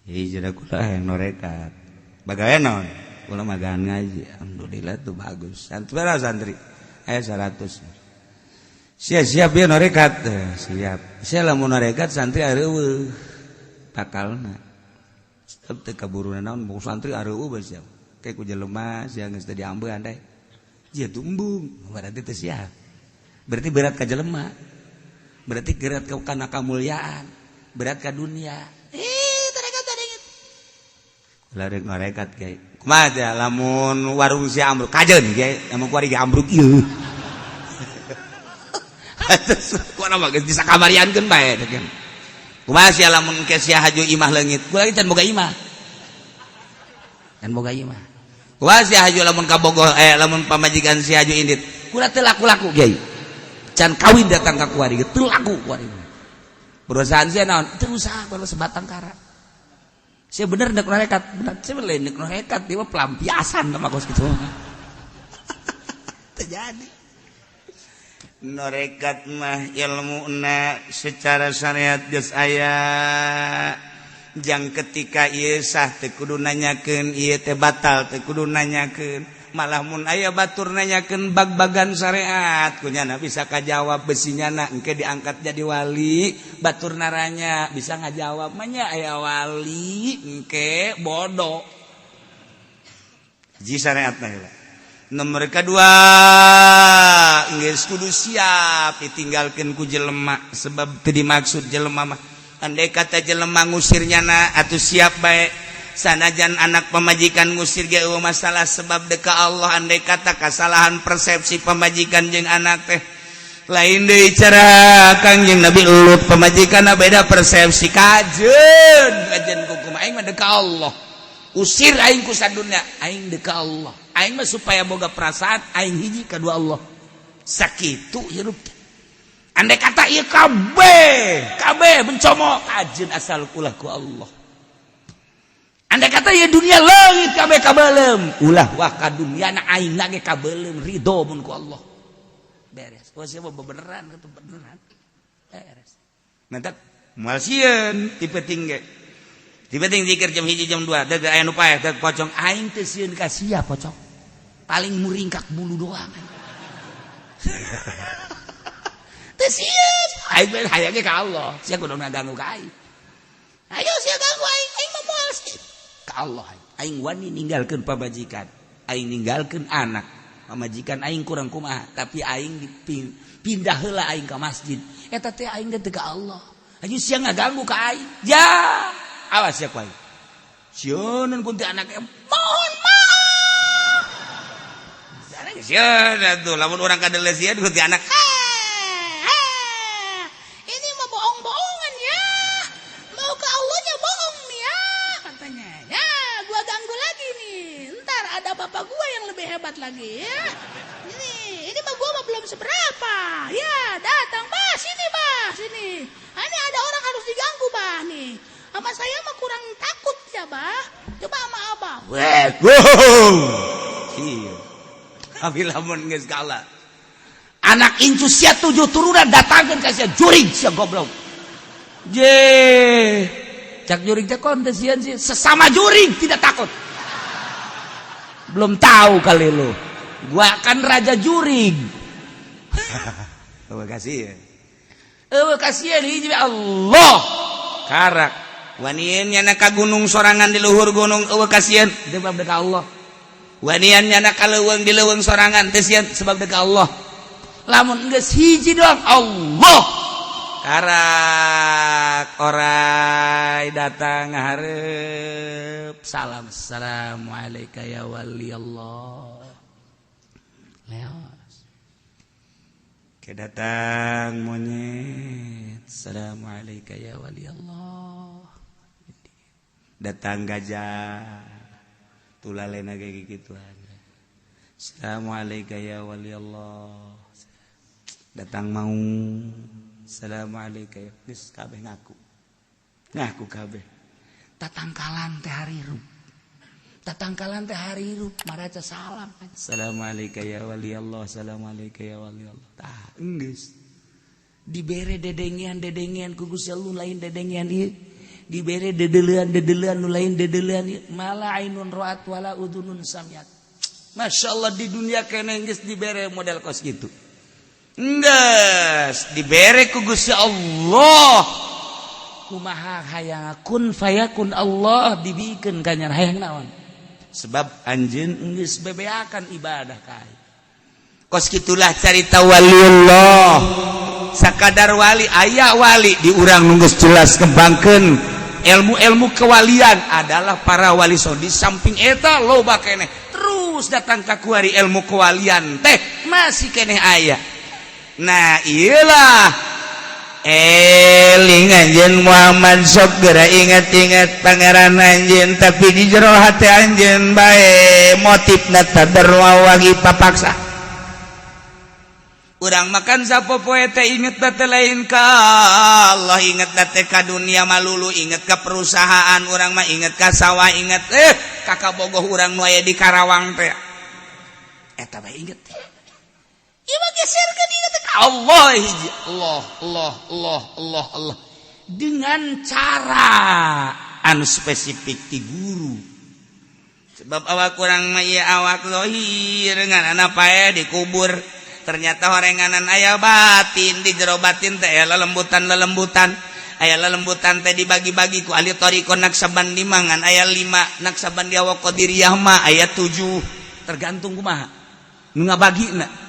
Hei, jadi kula yang norekat. Bagaimana naon? Kula magaan ngaji. Alhamdulillah tuh bagus. Santri berapa santri? Eh, 100. Siap siap ya norekat. Eh, siap. Sia lamun norekat santri areueuh. Bakalna. Tetep teu kaburu naon, mau santri areueuh bae siap. Kayak ku jelema sia geus teu diambean teh. Jia tumbung, berarti teu siap. Berarti berat ka jelema. Berarti berat ka kana kamulyaan, berat ka dunia. Eh, tarekat tarekat. Ulah rek norekat kiai. Kumaha teh lamun warung si ambruk kajeun kiai, lamun kuari ge ambruk ieu. Kumaha mah geus bisa kamariankeun bae teh kan. Kumaha sia lamun ke sia haju imah leungit? Gua lagi can boga imah. Can boga imah. Kumaha sia haju lamun kabogoh, eh, lamun pamajikan sia haju indit? Kula teu laku-laku kiai. Can kawin datang ka kuari ge teu laku kuari. Perusahaan sia naon? Teu usaha baru sebatang kara. Saya bener nek norekat, bener saya lain nek norekat, dia mah pelampiasan sama kos gitu. Terjadi. Norekat mah ilmu na secara syariat geus aya. Jang ketika ieu sah teu kudu nanyakeun, ieu teh batal teu kudu nanyakeun. Malah mun aya batur nanyakeun bag-bagan syariat kunyana bisa kajawab, besinya na engke diangkat jadi wali, batur naranya bisa ngajawab mah nya aya wali engke bodoh. Ji syariat heula. Nomor kedua, geus kudu siap ditinggalkeun ku jelema sebab teu dimaksud jelema mah. Andai kata jelema ngusir nyana atuh siap bae. Sanajan anak pamajikan ngusir ge eueuh masalah sebab deka Allah. Andai kata kesalahan persepsi pamajikan jeung anak teh lain deui cara Kangjeng Nabi Lut, pamajikan beda persepsi, kajeun kajeun kumaha, aing mah deka Allah, usir aing ku sadunya, aing deka Allah, aing mah supaya boga perasaan aing hiji kadua Allah, sakitu hirup teh. Andai kata ieu kabeh kabeh mencomok kajeun asal ulah ku Allah. Andai kata ieu dunia leungit kabeh kabelem, ulah wah ka dunia na aing ge kabelem, ridho mun ku Allah. Beres. Wah, siapa beneran itu beneran. Beres. Mantap. Moal sieun tipe tinggi. Tipe tinggi zikir jam 1 jam 2, deuk aya nu paeh, deuk pocong, aing teu sieun ka sia pocong. Paling muringkak bulu doang. Teu sieun. Aing mah hayang ge ka Allah. Sia kudu ngaganggu ka aing. Ayo sia ganggu aing, aing mah moal sieun. Ka Allah aing. Aing wani ninggalkeun pamajikan, aing ninggalkeun anak. Pamajikan aing kurang kumaha, tapi aing dipindah heula aing ka masjid. Eta teh aing teh ka Allah. Ayo sia ngaganggu ka aing. Ya, awas ya ku aing. Sieun kunti anak, mohon maaf. Sieun atuh lamun urang kadele sieun kunti anak. Ini mah bohong-bohongan ya. Mau ke Allahnya bohong nih ya katanya. Ya, gua ganggu lagi nih. Ntar ada bapak gua yang lebih hebat lagi ya. Ini mah gua mah belum seberapa. Ya, datang bah sini bah sini. Ini ada orang harus diganggu bah nih. Sama saya mah kurang takut ya bah. Coba sama abah. Weh, wow. Iya. Tapi lamun geus kalah. Anak incu sia tujuh turunan datangkeun ka sia jurig sia goblok. Je. Cak jurig teh kon teh sieun sih, sesama jurig tidak takut. Belum tahu kali lu. Gua kan raja jurig. Terima kasih ya. Eueuh kasihan hiji Allah. Karak wanian nyana ka gunung sorangan di luhur gunung, eueuh kasihan sebab dek Allah. Wanian nyana ka leuweung, di leuweung sorangan teu sieun sebab dek Allah. Lamun geus hiji doang Allah. Karak orai datang hareup, salam, assalamualaikum ya wali Allah. Leos. Ke datang monyet, assalamualaikum ya wali Allah. Datang gajah, tulalena kayak gituan, assalamualaikum ya wali Allah. Datang mau, assalamualaikum ya, geus kabeh ngaku ngaku kabeh. Tatangkalan teh harirup, tatangkalan teh harirup maraca salam, assalamualaikum ya wali Allah, assalamualaikum ya wali Allah. Tah geus dibere dedengean dedengean ku Gusti Allah, lain dedengean ieu, dibere dedelean dedelean nu lain dedelean ieu, mala ainun ra'at wala udunun samiat. Masya Allah, di dunia kene geus dibere model kos gitu, geus dibere ku Gusti Allah. Kumaha hayang kun fayakun Allah dibikeun kanyar hayang naon, sebab anjeun geus bebeakan ibadah ka aing. Kos gitulah carita waliullah. Sakadar wali, aya wali di urang nu geus jelas kembangkeun ilmu-ilmu kewalian adalah para wali. So di samping eta loba keneh terus datang ka kuari ilmu kewalian teh masih keneh aya. Nah, iyalah, eling anjeun Muhammad, sok geura ingat-ingat pangeran anjeun, tapi di jero hati anjeun bae motifna tadarrua wagi papaksa. Urang makan sapopoe teh inget teh lain ka Allah, inget teh ka dunia malulu, inget ka perusahaan urang mah, inget ka sawah, inget ka kabogoh urang nu aya di Karawang teh, eta bae inget teh. Ieu mah geserkeun inget teh ka Allah hiji, Allah Allah Allah Allah Allah, dengan cara anu spesifik ti guru. Sebab awak kurang mah ieu awak lohir ngan anak pae dikubur, ternyata horenganan aya batin. Di jero batin teh aya lelembutan lelembutan, aya lelembutan teh dibagi-bagi ku ahli thariqah Naksabandi mangan aya 5, Naksabandi wa Qadiriyah mah aya 7, tergantung kumaha nu ngabagina.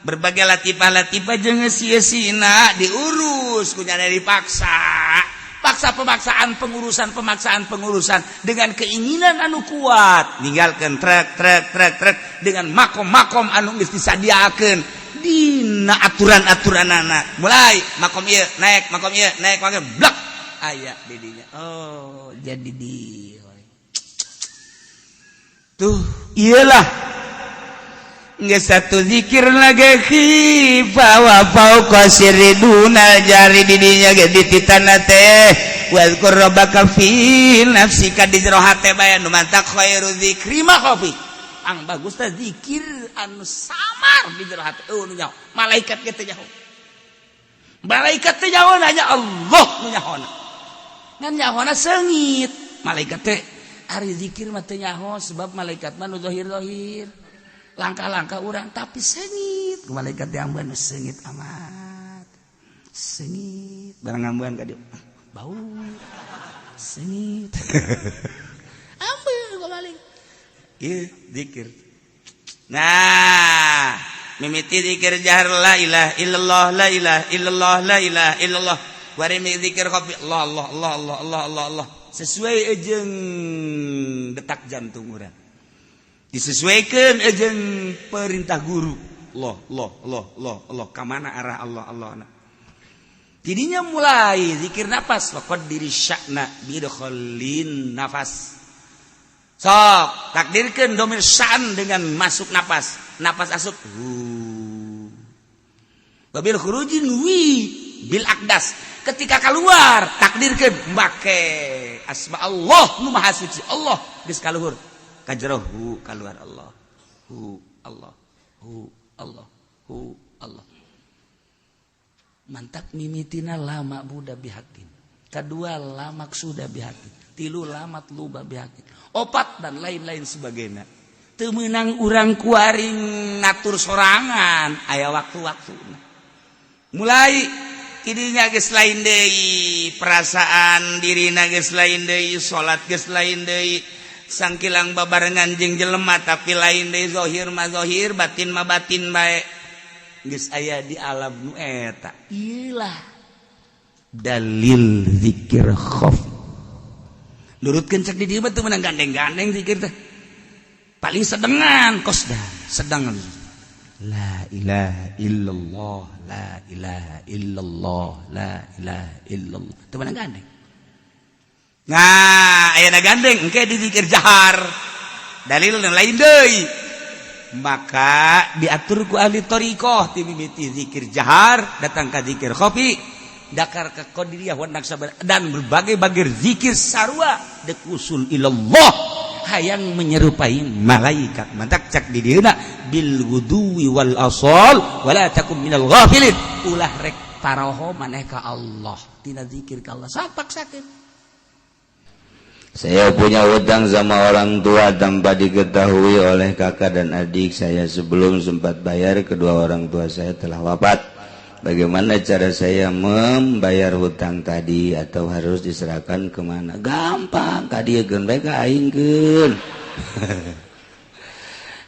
Berbagai latifah-latifah jeung sia-sina diurus ku nyana, dipaksa paksa, pemaksaan pengurusan, pemaksaan pengurusan dengan keinginan anu kuat, ninggalkan trek trek trek trek dengan makom-makom anu geus disadiakeun dina aturan-aturan anak. Mulai makom ieu naik, makom ieu naik, makom blak aya di dinya. Oh, jadi di tuh iyalah. Geus satu zikir lagi khifa wa fauqa sirri dunal jari di dinya ge dititana teh wazkur rabbaka fi nafsika di jero hate bae nu mantak khairu zikri ma khafi ang bagus teh zikir anu samar di jero hate. Eueuh nu nyaho malaikat ge teu nyaho, malaikat teh nyaho hanya Allah nu nyahona, ngan nyahona seungit. Malaikat teh ari zikir mah teu nyaho sebab malaikat mah nu zahir-zahir langkah-langkah orang, tapi seungit malaikat yang ambeun seungit amat, seungit barang ngambean ka dieu bau seungit. Ambeun gua balik. Ieu zikir. Nah, mimiti zikir jahar la ilaha illallah, la ilaha illallah, la ilaha illallah, bari zikir khafi Allah Allah Allah Allah Allah Allah Allah, sesuai jeung detak jantung urang, disesuaikan jeung perintah guru. Allah Allah Allah Allah Allah, kamana arah Allah Allah. Nah, jadinya mulai zikir nafas diri syakna bidkholin nafas, sok takdirkan domir sya'n dengan masuk nafas, nafas asup hu, wabil khurujin wi bil akdas. Ketika keluar takdirkan make asma Allah nu maha suci Allah, geus kaluhur kajrohu keluar Allah hu Allah hu Allah hu Allah. Mantak mimitina lama buda bihakin, kedua la maksuda bihakin, tilu la matluba bihakin, opat dan lain-lain sebagainya. Teu meunang urang kuaring ngatur sorangan, aya waktu-waktu. Mulai tidinya geus lain deui perasaan dirina, geus lain deui salat, geus lain deui sangkilang babarengan jeung jelema, tapi lain deui, zahir mah zahir, batin mah batin bae, geus aya di alam nu eta. Iyalah dalil zikir khafi. Nurutkeun cek di dieu mah teu meunang gandeng-gandeng zikir teh, paling sedengan kosda sedengan la ilaha illallah, la ilaha illallah, la ilaha illallah, teu meunang gandeng. Nah, ayeuna gandeng engke di zikir jahar dalil dan lain deui, maka diatur ku ahli thariqah ti mimiti zikir jahar datang ka zikir khafi, dakar ke qadiriyah wa naqsyabandiyah dan berbagai-bagai zikir sarua dek usul ilallah, hayang menyerupai malaikat. Mantak cak di dieuna bil ghuduwi wal asal wala takum minal ghafilin, ulah rek paroho maneh ka Allah tina zikir ka Allah sapak sakit. Saya punya hutang sama orang tua tanpa diketahui oleh kakak dan adik saya. Sebelum sempat bayar, kedua orang tua saya telah wafat. Bagaimana cara saya membayar hutang tadi atau harus diserahkan kemana? Gampang, kadiekeun bae ka aing keun.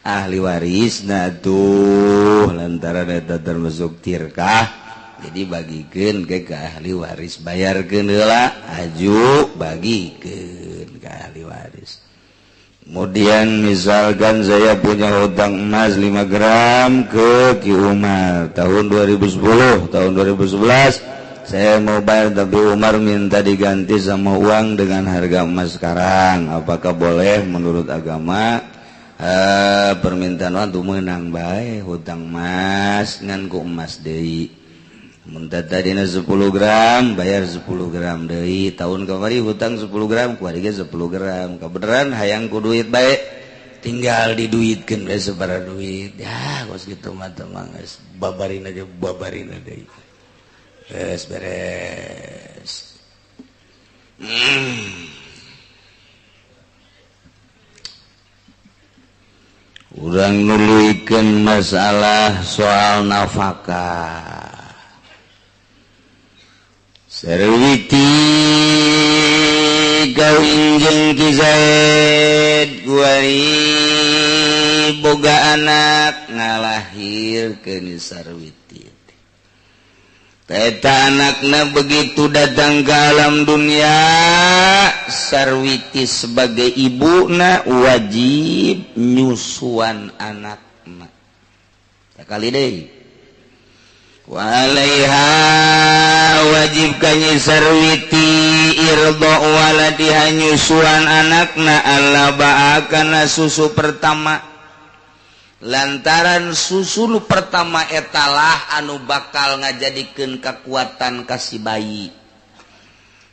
Ahli waris nah tuh, lantaran eta termasuk tirkah, jadi bagikan ke ahli waris, bayarkeun heula aju bagikan ke ahli waris. Kemudian misalkan saya punya hutang emas 5 gram ke Ki Umar tahun 2010, tahun 2011 saya mau bayar, tapi Umar minta diganti sama uang dengan harga emas sekarang. Apakah boleh menurut agama? Permintaan waktu menang baik hutang emas ngan ku emas deui. Mun tadina 10 gram, bayar 10 gram deui. Tahun kamari hutang 10 gram, kuari ge 10 gram. Kebenaran hayang ku duit bae, tinggal diduitkeun we sabaraha duit. Ya, kos kitu mah teh mah geus babarin aja, babarin deui. Beres beres. Urang nuluykeun masalah soal nafkah. Sarwiti kawin jeung Ki Zaid kuari boga anak, ngalahirkeun Sarwiti. Eta anakna begitu datang ke alam dunia, Sarwiti sebagai ibuna wajib nyusuan anakna. Sekali deui. Walaiha wajib kanyi Sarwiti irdo waladiha nyusuan anakna alla kana susu pertama. Lantaran susu nu pertama etalah anu bakal ngajadikeun kekuatan ka si bayi.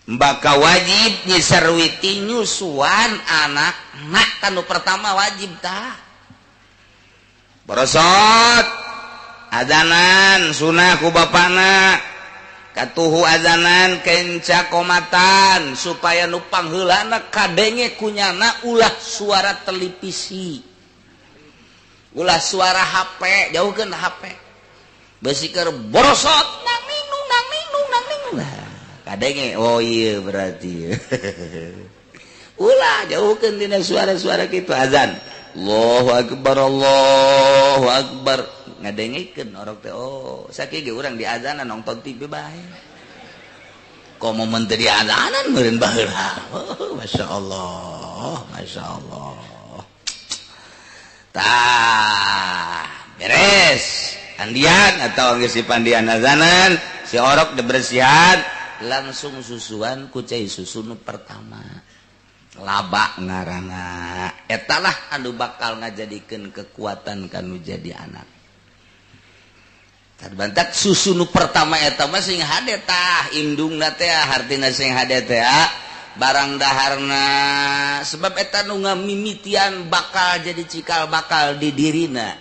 Bakal wajib Nyi Sarwiti nyusuan anak nak kanu pertama wajib tah. Borosot azanan sunah ku bapana katuhu azanan kenca komatan supaya nu pangheulana kadenge kunyana ulah suara televisi, ulah suara HP, jauhkeun HP. Beusi keur borosot nang ninung nang ninung nang ninung. Kadenge oh iya berarti. Ulah jauhkeun tina suara-suara kitu azan. Allahu akbar Allahu akbar. Ngadengekeun orang teh oh sakieu ge urang di azanan nonton TV bae. Komo mun teu di azanan meureun baheula. Oh, masyaallah, masyaallah. Tah, beres. Andian atau geus dipandian azanan, si orok dibersihan, langsung susuan ku cai susu nu pertama. Laba ngaranna. Etalah anu bakal ngajadikeun kekuatan kanu jadi anak. Bantak susu nu pertama eta mah sing hade tah indungna teh hartina sing hade teh barang daharna sebab eta nu ngamimitian bakal jadi cikal bakal di dirina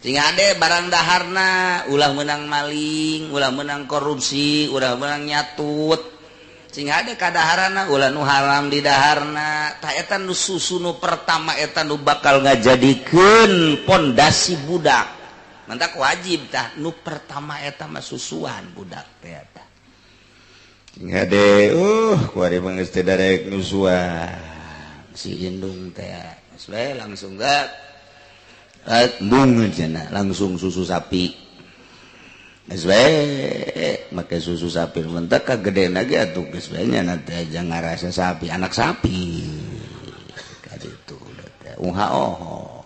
sing hade barang daharna ulah meunang maling ulah meunang korupsi ulah meunang nyatut sing hade kadaharana ulah nu haram di daharna tah eta nu susu nu pertama eta nu bakal ngajadikeun pondasi budak. Mantak wajib tah nu pertama eta mah susuan budak teh eta. Sing hade kuari mah geus teu darek nyusuan si indung teh. Geus we langsung ga embung cenah langsung susu sapi. Geus we make susu sapi mentak kagedena ge atuh geus we nya teh jangan ngarasa sapi anak sapi. Kaditu teh uha oho.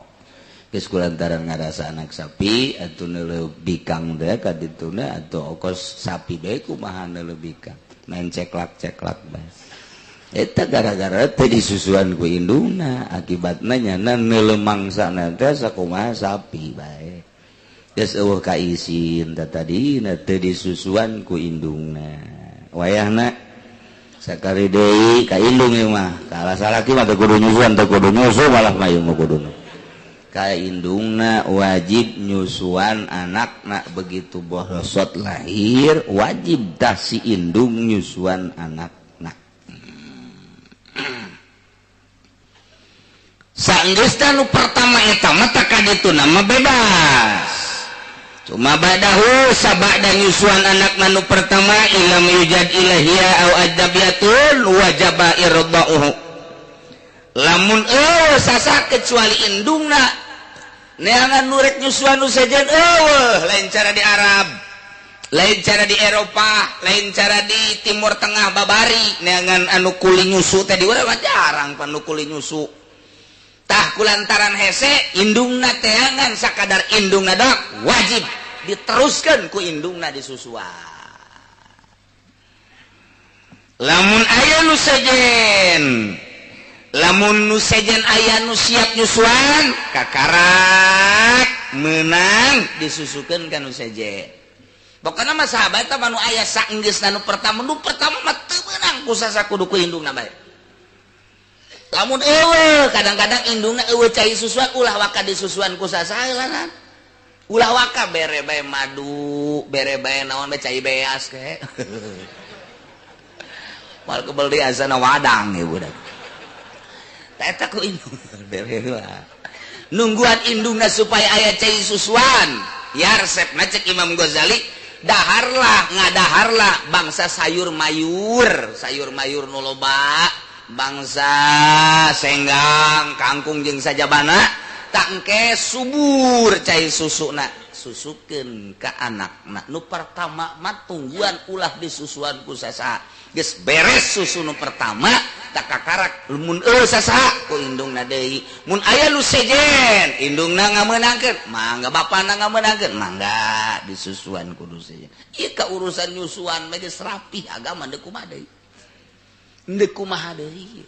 Geus kulantaran ngarasa anak sapi atuh neuleuh bikang teh ka dituna atuh okos sapi bae kumaha neuleuh bikang main ceklak-ceklak bae eta gara-gara teh disusuan ku indungna akibatna nyana neuleuh mangsana teh sakumaha sapi bae geus eueuh kaisin teh tadina teh disusuan ku indungna wayahna sakali deui ka indung ieu mah kalah salaki mah teu kudu nyusuan teu kudu nyusu malah mah ieu mah kuduna ka indungna wajib nyusuan anakna begitu borosot lahir wajib tah si indung nyusuan anakna. Sanggeus nu pertama eta mah tah kadituna mah bebas. Cuma badahu sabada nyusuan anakna nu pertama ilam yujad ilahia au ajnabiyatun wajaba irda'uhu. Lamun eueuh sasa kecuali indungna neangan nurek nyusuan nu sejen eueuh lain cara di Arab lain cara di Eropa lain cara di Timur Tengah babari neangan anu kuli nyusu teh di urang mah jarang pan nu kuli nyusu tah kulantaran hese indungna teangan sakadar indungna dok wajib diteruskeun ku indungna disusuan. Lamun aya nu sejen lamun nu sejen aya nu siap nyusuan kakarak menang disusukeun ka nu sejen. Pokona mah sahabat mah nu aya saenggeusna nu pertama mah teu meunang ku sasa kudu ku indungna bae. Lamun eueuh kadang-kadang indungna eueuh cai susuan ulah waka disusuan ku sasa heulanan. Ulah waka bere bae madu, bere bae naon bae cai beas ke. Mal kebel di asana wadang ieu budak. Eta ku indung nungguan indungna supaya aya cai susuan ya resepna cek Imam Ghazali daharlah ngadaharlah bangsa sayur mayur nu loba bangsa senggang kangkung jeung sajabana tak engke subur cai susuna susukeun ka anakna nu pertama mah tungguan ulah disusuan ku sasa geus beres susu nu pertama tak kakarak mun eueuh sasa ku indungna deui mun aya nu sejen indungna ngameunangkeun mangga bapana ngameunangkeun mangga disusuan kudu sejen ieu ka urusan nyusuan mah geus rapih agama deuk kumaha deui deuk kumaha deui.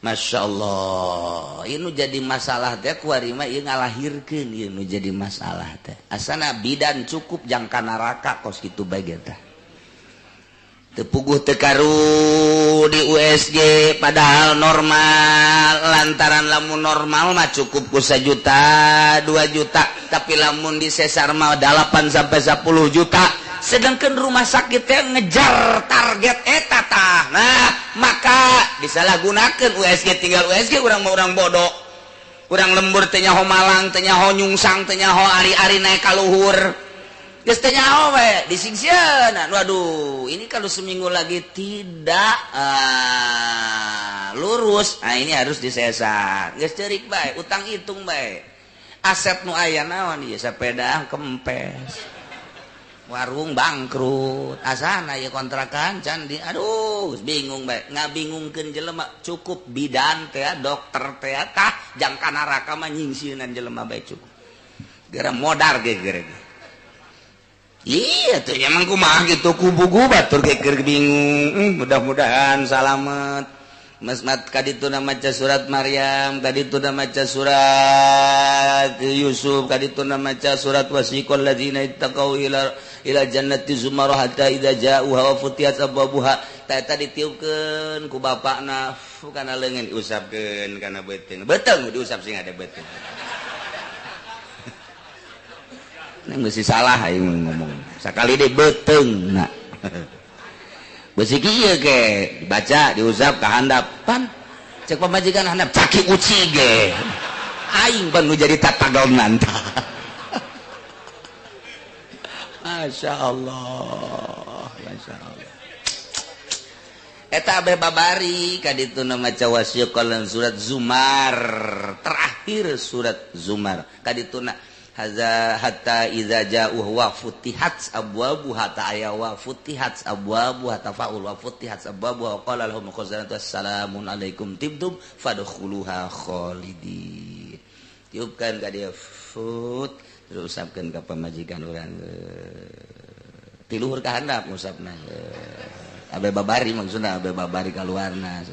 Masya Allah, ini jadi masalah teh kuari mah ieu ngalahirkeun ieu nu jadi masalah teh. Asana bidan cukup jangka neraka kos kitu bae ge tah. Teu puguh teu karu di USG padahal normal, lantaran lamun normal mah cukup ku 1 juta, 2 juta, tapi lamun di sesar mah 8 sampai 10 juta. Sedangkan rumah sakit teh ngejar target eta tah. Nah, maka disalahgunakeun USG tinggal USG urang mah urang bodoh. Urang lembur teh nyaho malang, teh nyaho nyungsang, teh nyaho ari-ari naik ka luhur. Geus teh nyaho we disingsieunan. Waduh, ini kalau seminggu lagi tidak lurus. Nah, ini harus disesar. Geus ceurik bae, utang hitung bae. Aset nu aya naon ieu sepeda kempes. Warung bangkrut, asana ya kontrakan candi, aduh bingung bae, ngabingungkeun jelema cukup bidan teh, dokter teh, tah jangka neraka mah nyingsieunan jelema bae cukup. Geura modar ge geura. Iya tuh emang kumaha gitu kubugu batur ge keur bingung, mudah-mudahan salamet. Mas mat kaditu maca surat Maryam, kaditu maca surat Yusuf, kaditu maca surat wasiqal ladzina ittaqau ila ila jannati zumar hatta idza ja'uha wa futiyat abwabuha. Ta eta ditiupkeun ku bapakna kana leungeun diusapkeun kana beuteung. Beuteung diusap sing ada beuteung. Neng mesti salah aing ngomong. Sakali deui beuteung na. Besi kieu ge dibaca diusap ka handap pan cek pamajikan handap caki uci ge aing pan nu jadi tatagonan. Masya Allah, Masya Allah. Eta abeh babari kaditu maca wasiqal surat Zumar, terakhir surat Zumar kadituna haza hatta idza ja'u wa futihat abwabuha ta'aya wa futihat abwabuha tafaul wa futihat abwabuha wa qala lahum khazanatu assalamun alaikum tibtum fadkhuluha khalidin. Tiupkan ka dia fut terus usapkeun ka pamajikan urang ti luhur ka handap ngusapna abe babari maksudna abe babari kaluarna.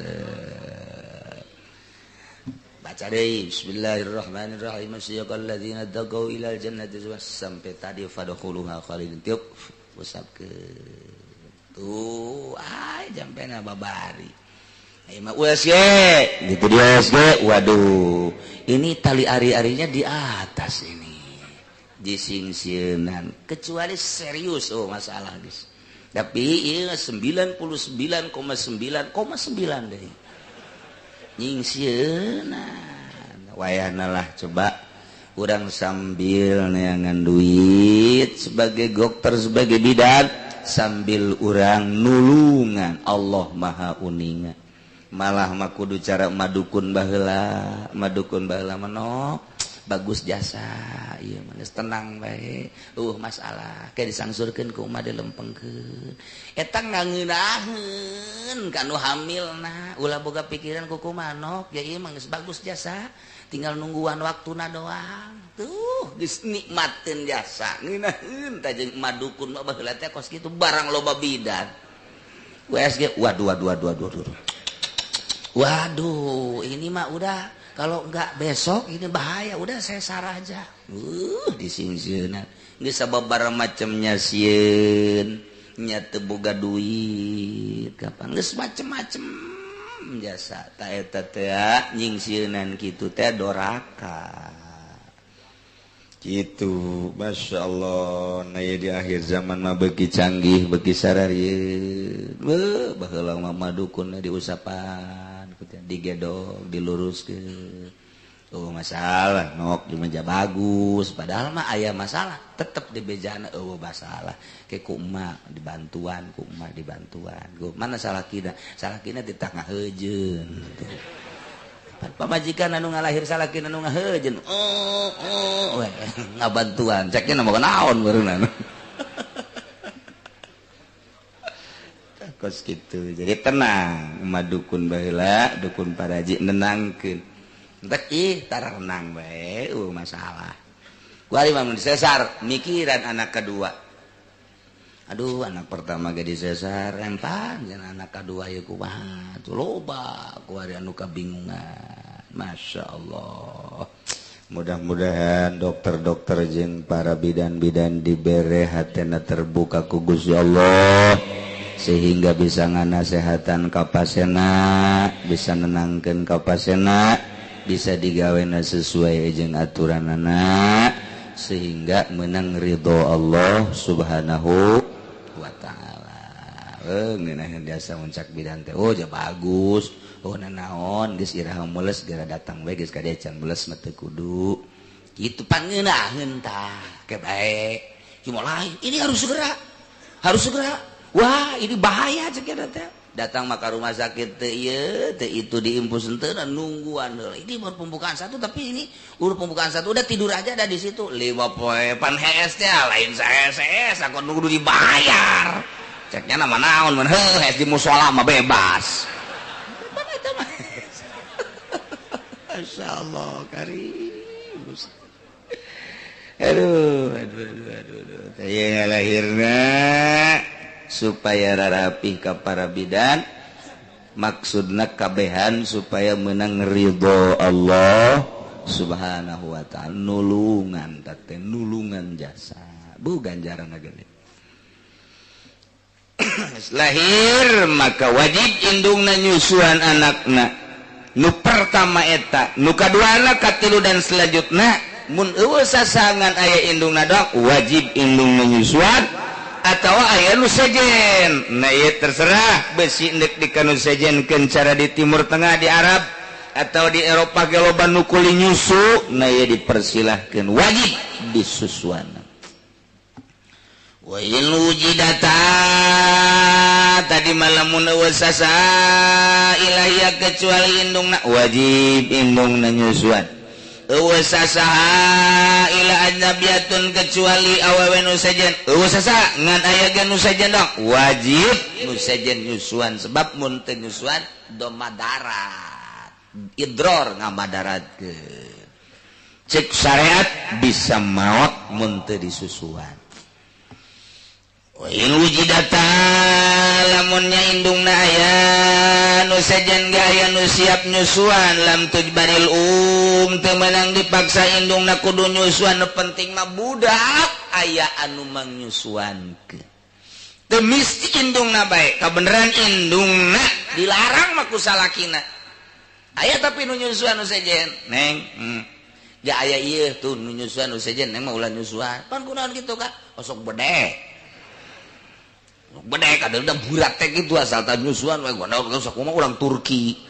Baca deui bismillahirrahmanirrahim sayyaqal ladzina taqau ilal jannati sampai tadi fadkhuluha khalidin tiup usapkeun tuh ay jampena babari ai mah USG gitu di USG waduh ini tali ari-arinya di atas ini disingsieunan kecuali serius oh masalah guys tapi ieu 99,9,9 deui nyingsieunan wayahna lah coba urang sambil neangan duit sebagai dokter sebagai bidan sambil urang nulungan Allah Maha uninga malah mah kudu cara madukun baheula manok bagus jasa ieu mah geus tenang bae masalah ke disangsurkeun ku umat dilempengkeun eta ngangeunaheun ka nu hamilna ulah boga pikiran ku kumanok ya ieu mah geus bagus jasa tinggal nungguan waktuna doang tuh geus nikmateun jasa ngeunaheun tah jeung madukun mah baheula teh kos kitu barang loba bidan USG waduh waduh waduh waduh waduh ini mah udah kalau enggak besok ini bahaya, udah saya sarah aja. Disingsieunan. Geus sababaraha macamnya sieun, nya teu boga duit, kapan geus macem-macem jasa. Ta eta teh nyingsieunan kitu teh doraka. Kitu, Masya Allah, nah di akhir zaman mah beuki canggih, beuki sararieun. Beuh, baheula mah madukunna diusapan. Digedog diluruskeun oh masalah nok di meja bagus padahal mah aya masalah tetep di bejana eueuh masalah ke ku emak dibantuan ku emak dibantuan ku mana salakina salakina di tengah heujeun pamajikan anu ngalahir salakina anu ngaheujeun oh oh we ngabantuan ceknya mah naon barunan kos gitu. Jadi tenang madukun baheula dukun paraji nenangkeun entek ih tara renang bae masalah. Kuari mah mun sesar mikiran anak kedua. Aduh, anak pertama ge disesar empan, jeung anak kadua ieu kumaha tuh, loba kuari anu kabingungan. Masya Allah, mudah-mudahan dokter-dokter jeung para bidan-bidan dibere hatena terbuka ku Gusti Allah sehingga bisa nganasehatan ka pasienna, bisa nenangkeun ka pasienna, bisa digawena sesuai jeung aturanana sehingga menang ridho Allah Subhanahu wa ta'ala. Ngeunah biasa muncak bidan teh, oh ja bagus, oh nanaon geus iraha mules geura datang bae, geus kadieu can mules mah teu kudu kitu, pangeunaheun tah ke bae. Cuma lain ini harus segera, harus segera, wah ini bahaya cek eta teh. Datang maka rumah sakit teh ieu teh itu diimpus henteu, nungguan heula. Ini baru pembukaan satu, tapi ini udah pembukaan satu, udah tidur aja ada di situ lima poe pan hees teh lain saes aku nunggu dibayar ceknya nama naon mun heuh hees di musola mah bebas. Pan eta mah masyaallah karim. Aduh aduh aduh aduh, aduh. Teh lahirna supaya rarapih ka para bidan, maksudna kabehan supaya menang ridho Allah Subhanahu wa ta'ala, nulungan teh nulungan jasa bu ganjaran gede. Lahir maka wajib indungna nyusuan anakna nu pertama eta, nu kaduana, katilu dan selanjutna. Mun eueuh sasangan aya indungna doang, wajib indungna nyusuan atau aya nu sejen. Nah ieu terserah besi ndek di kanu sejenkeun cara di Timur Tengah, di Arab atau di Eropa ge loba nu kuli nyusu. Nah ieu dipersilahkeun, wajib disusuan. Wa in wujidata tadi malamun eueuh sasa ilahia kecuali indungna, wajib indungna nyusuan. Eueuh sasaha ila ajnabiyatun kecuali awewe nu sejen, eueuh sasa ngan aya ge nu sejen dong, wajib nu sejen nyusuan, sebab mun teu nyusuan do madarat, idror ngamadaratkeun. Cek syariat bisa maot mun teu disusuan. Wa in wujidata lamunnya indungna aya nu sejen ge aya nu siap nyusuan, lam tujbaril teu meunang dipaksa indungna kudu nyusuan, nu penting mah budak aya anu mangnyusuankeun. Teu misti indungna bae, kabeneran indungna dilarang mah ku salakina. Aya tapi nu nyusuan nu sejen, neng. Ja aya ieu tuh nu nyusuan nu sejen, neng mah ulah nyusuan. Pan kunaon kitu ka? Osok bedek. Bedek ada udah burak teh gitu asal tah nyusuan we gua sok mah urang Turki.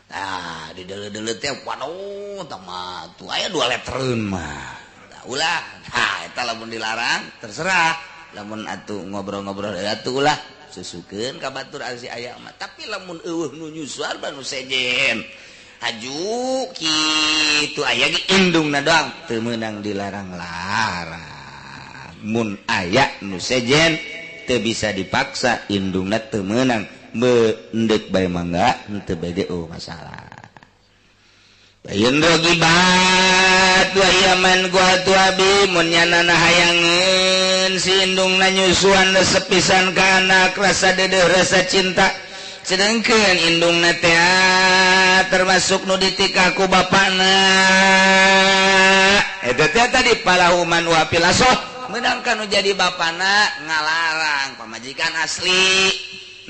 Nah, di deuleu-deuleu teh waduh tah mah tuh aya 2 letreun mah. Nah, ulah. Nah, eta lamun dilarang terserah. Lamun atuh ngobrol-ngobrol atuh ulah susukeun ka batur si aya mah. Tapi lamun eueuh nu nyusuan mah nu sejen. Haju kitu aya ge indungna doang teu meunang dilarang-larang. Mun aya nu sejen teu bisa dipaksa, indungna teu meunang endek bae mangga, henteu bae ge oh masalah. Bayin rogibat wa yaman gua abi mun nyanana hayangeun si indungna nyusuan sepisan ka anak, rasa dedeuh rasa cinta, sedangkeun indungna teh termasuk nu ditikah ku bapana eta teh tadi palahuman wa pilasoh menangkan nu jadi bapana ngalarang pamajikan asli.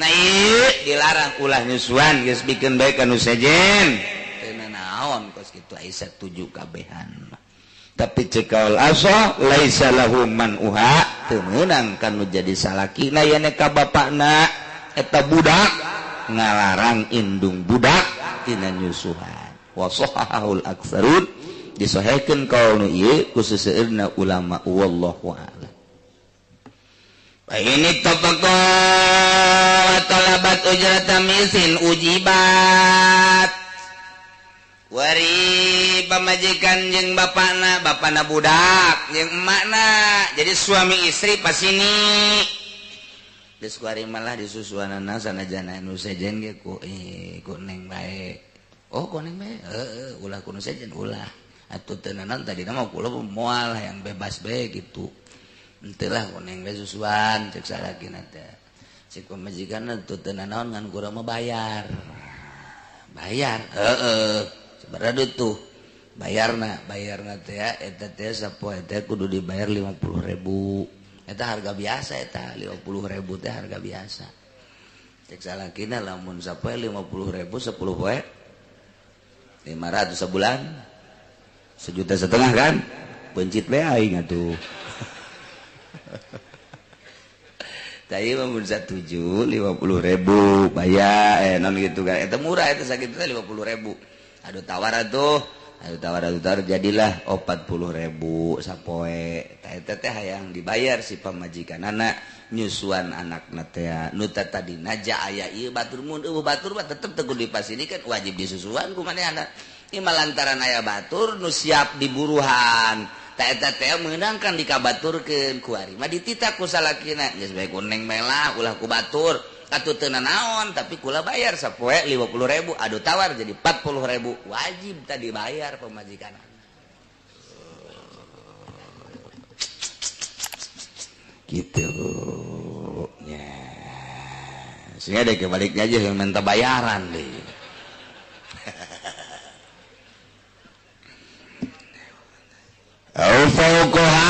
Nah ieu dilarang ulah nyusuan geus bikeun bae ka nu sejen teu nanaon kos kitu aya satuju kabehan. Tapi cek kaul asoh laisa lahu man uha teu meunang ka nu jadi salakina yen ka bapana eta budak ngalarang indung budak tina nyusuhan. Wa sahahul aktsarun disahihkeun kaul nu ieu ku seseueurna ulama, wallahu a'lam. Fa ini tafaqa talabat ujrata misin ujibat. Wari pamajikan jeung bapana, bapana budak jeung emakna. Jadi suami istri pas ini geus kuari malah disusuanana sanajana nu sejen ge ku ku neng bae. Oh ku neng bae, heeh ulah ku nu sejen ulah. Atuh teu naon tadina mah kula moal yang bebas bae gitu. Henteu lah koneng we susuan cek salakina teh. Cek pamajikan teu teu nanaon ngan kurang mah bayar. Bayar, heeh. Sabaraha tuh? Bayarna, bayarna teh eta teh sapoe teh kudu dibayar 50.000. Eta harga biasa eta 50.000 teh harga biasa. Cek salakina lamun sapoe 50.000 10 poe 500 sebulan. 1,5 juta kan? Pencit we aing atuh. Tadi mah mun satuju 50.000 bayar non gitu kan. Eta murah eta sakitu teh 50.000. Aduh tawar atuh. Aduh tawar jadilah 40.000 sapoe. Tah eta teh hayang dibayar si pamajikanana nyusuan anakna teh. Nu tadina ja aya ieu batur mun eueuh batur mah tetep teu kudu dipasinikan wajib disusuan ku manehna. Ieu mah lantaran aya batur nu siap diburuhan. Ta eta teh meunangkan dikabaturkeun ku ari mah dititah ku salakina geus bae kuneng melah ulah ku batur atuh teu nanaon tapi kula bayar sapoe 50.000 aduh tawar jadi 40.000 wajib tadi bayar pamajikan gitu nya sehingga deh kebaliknya aja yang minta bayaran deh. Fauqaha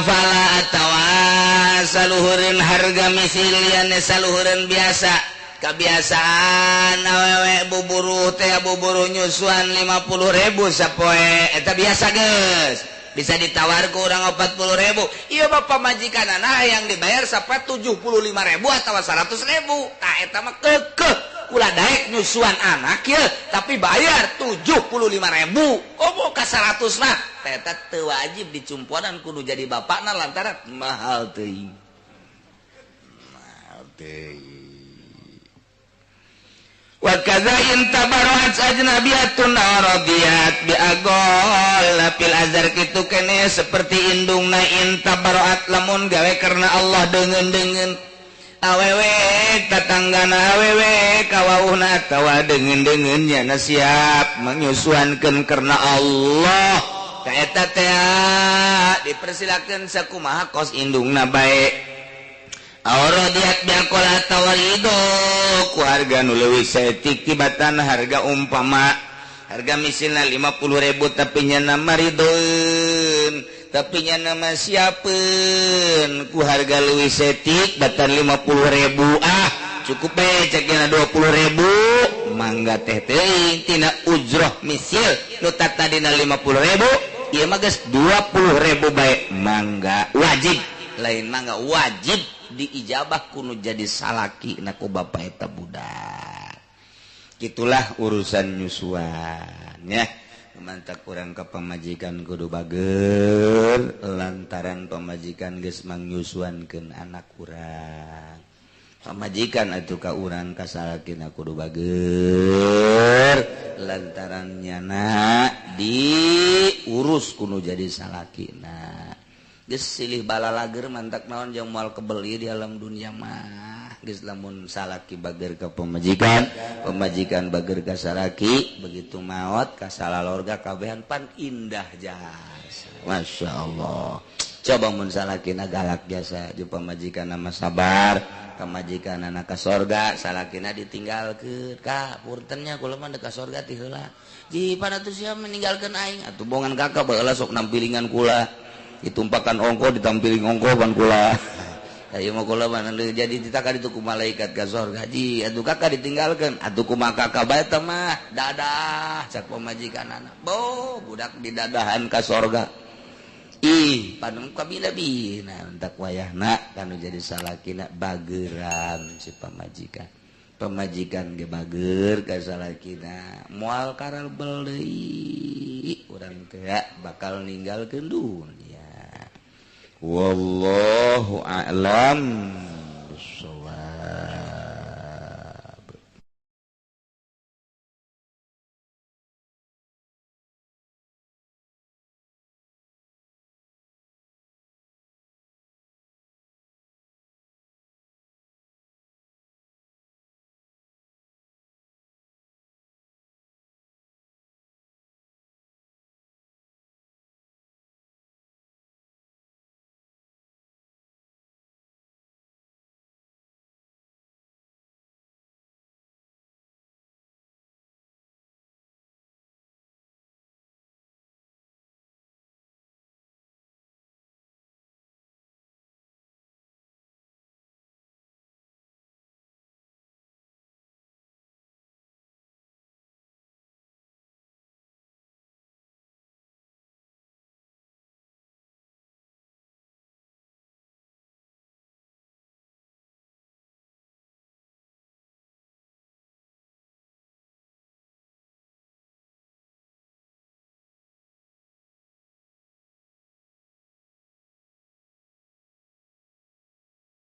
fala atawa saluhureun harga misil liane saluhureun biasa kebiasaan awewe buburuh teh buburuh nyusuan 50.000 sapoe eta biasa geus bisa ditawar ku urang 40.000 ieu mah pamajikanana yang dibayar sapoe 75.000 atawa 100.000 tah eta mah keukeuh ulah daek nyusuan anak ya tapi bayar 75.000 komo ka 100 mah eta teu wajib dicumponan kudu jadi bapakna lantaran mahal teuing mahal teuing wa kadza in tabarrat ajnabiyatun radiyat bi agol fil azhar kitu kene seperti indungna in tabarrat lamun gawe karena Allah deungeun-deungeun awewe tatanggana awewe kawauhna atawa deungeun-deungeun nya siap menyusuankeun karena Allah ka eta teh dipersilakeun sakumaha kos indungna bae auradiat biaqala tawarido ku harga nu leuwih saeutik tibatan harga umpama harga misilna 50.000 tapi nya maridoeun tapi nya nama siapeun ku harga leuwih saeutik batan 50.000 ah cukup bae cekna 20.000 mangga teh teuing tina ujroh misil nu tadina 50.000 ieu mah geus 20.000 bae mangga wajib lain mangga wajib diijabah kuno jadi salaki na ku bapa eta budak. Gitulah urusan nyusuan ya. Mantak urang ka pamajikan kudu bager lantaran pamajikan geus mangnyusuankeun anak urang. Pamajikan atuh ka urang ka salakina kudu bager lantaran nyana diurus kuno jadi salakina. Geus silih balalager mantak naon jeung moal kebeli di alam dunia mah. Geus lamun salaki bager ka pamajikan, pamajikan bager ka salaki, begitu maot ka salalorga kabehan pan indah jasa. Masya Allah. Coba mun salakina galak jasa jeung pamajikan mah sabar, pamajikanana ka sorga, salakina ditinggalkeun. Ka puntennya kula mah ka sorga ti heula. Ji pan atuh sia meninggalkeun aing, atuh bongan kakak baheula sok nampilingan kula. Ditumpakan ongko ditampiling ongko ban kula. Ayo mah kula mah jadi ditaka ditu ku malaikat ka sorga. Ji atuh kakak ditinggalkeun, atuh kumaha kakak bae teh mah dadah cak pamajikanana. Bo budak didadahan ka sorga. Ih panung kabila-bila entak wayahna kanu jadi salakina bageran si pamajikan. Pamajikan ge bager ka salakina moal karalbel deui urang teh bakal ninggalkeun dunia. Wallahu a'lam bissawab.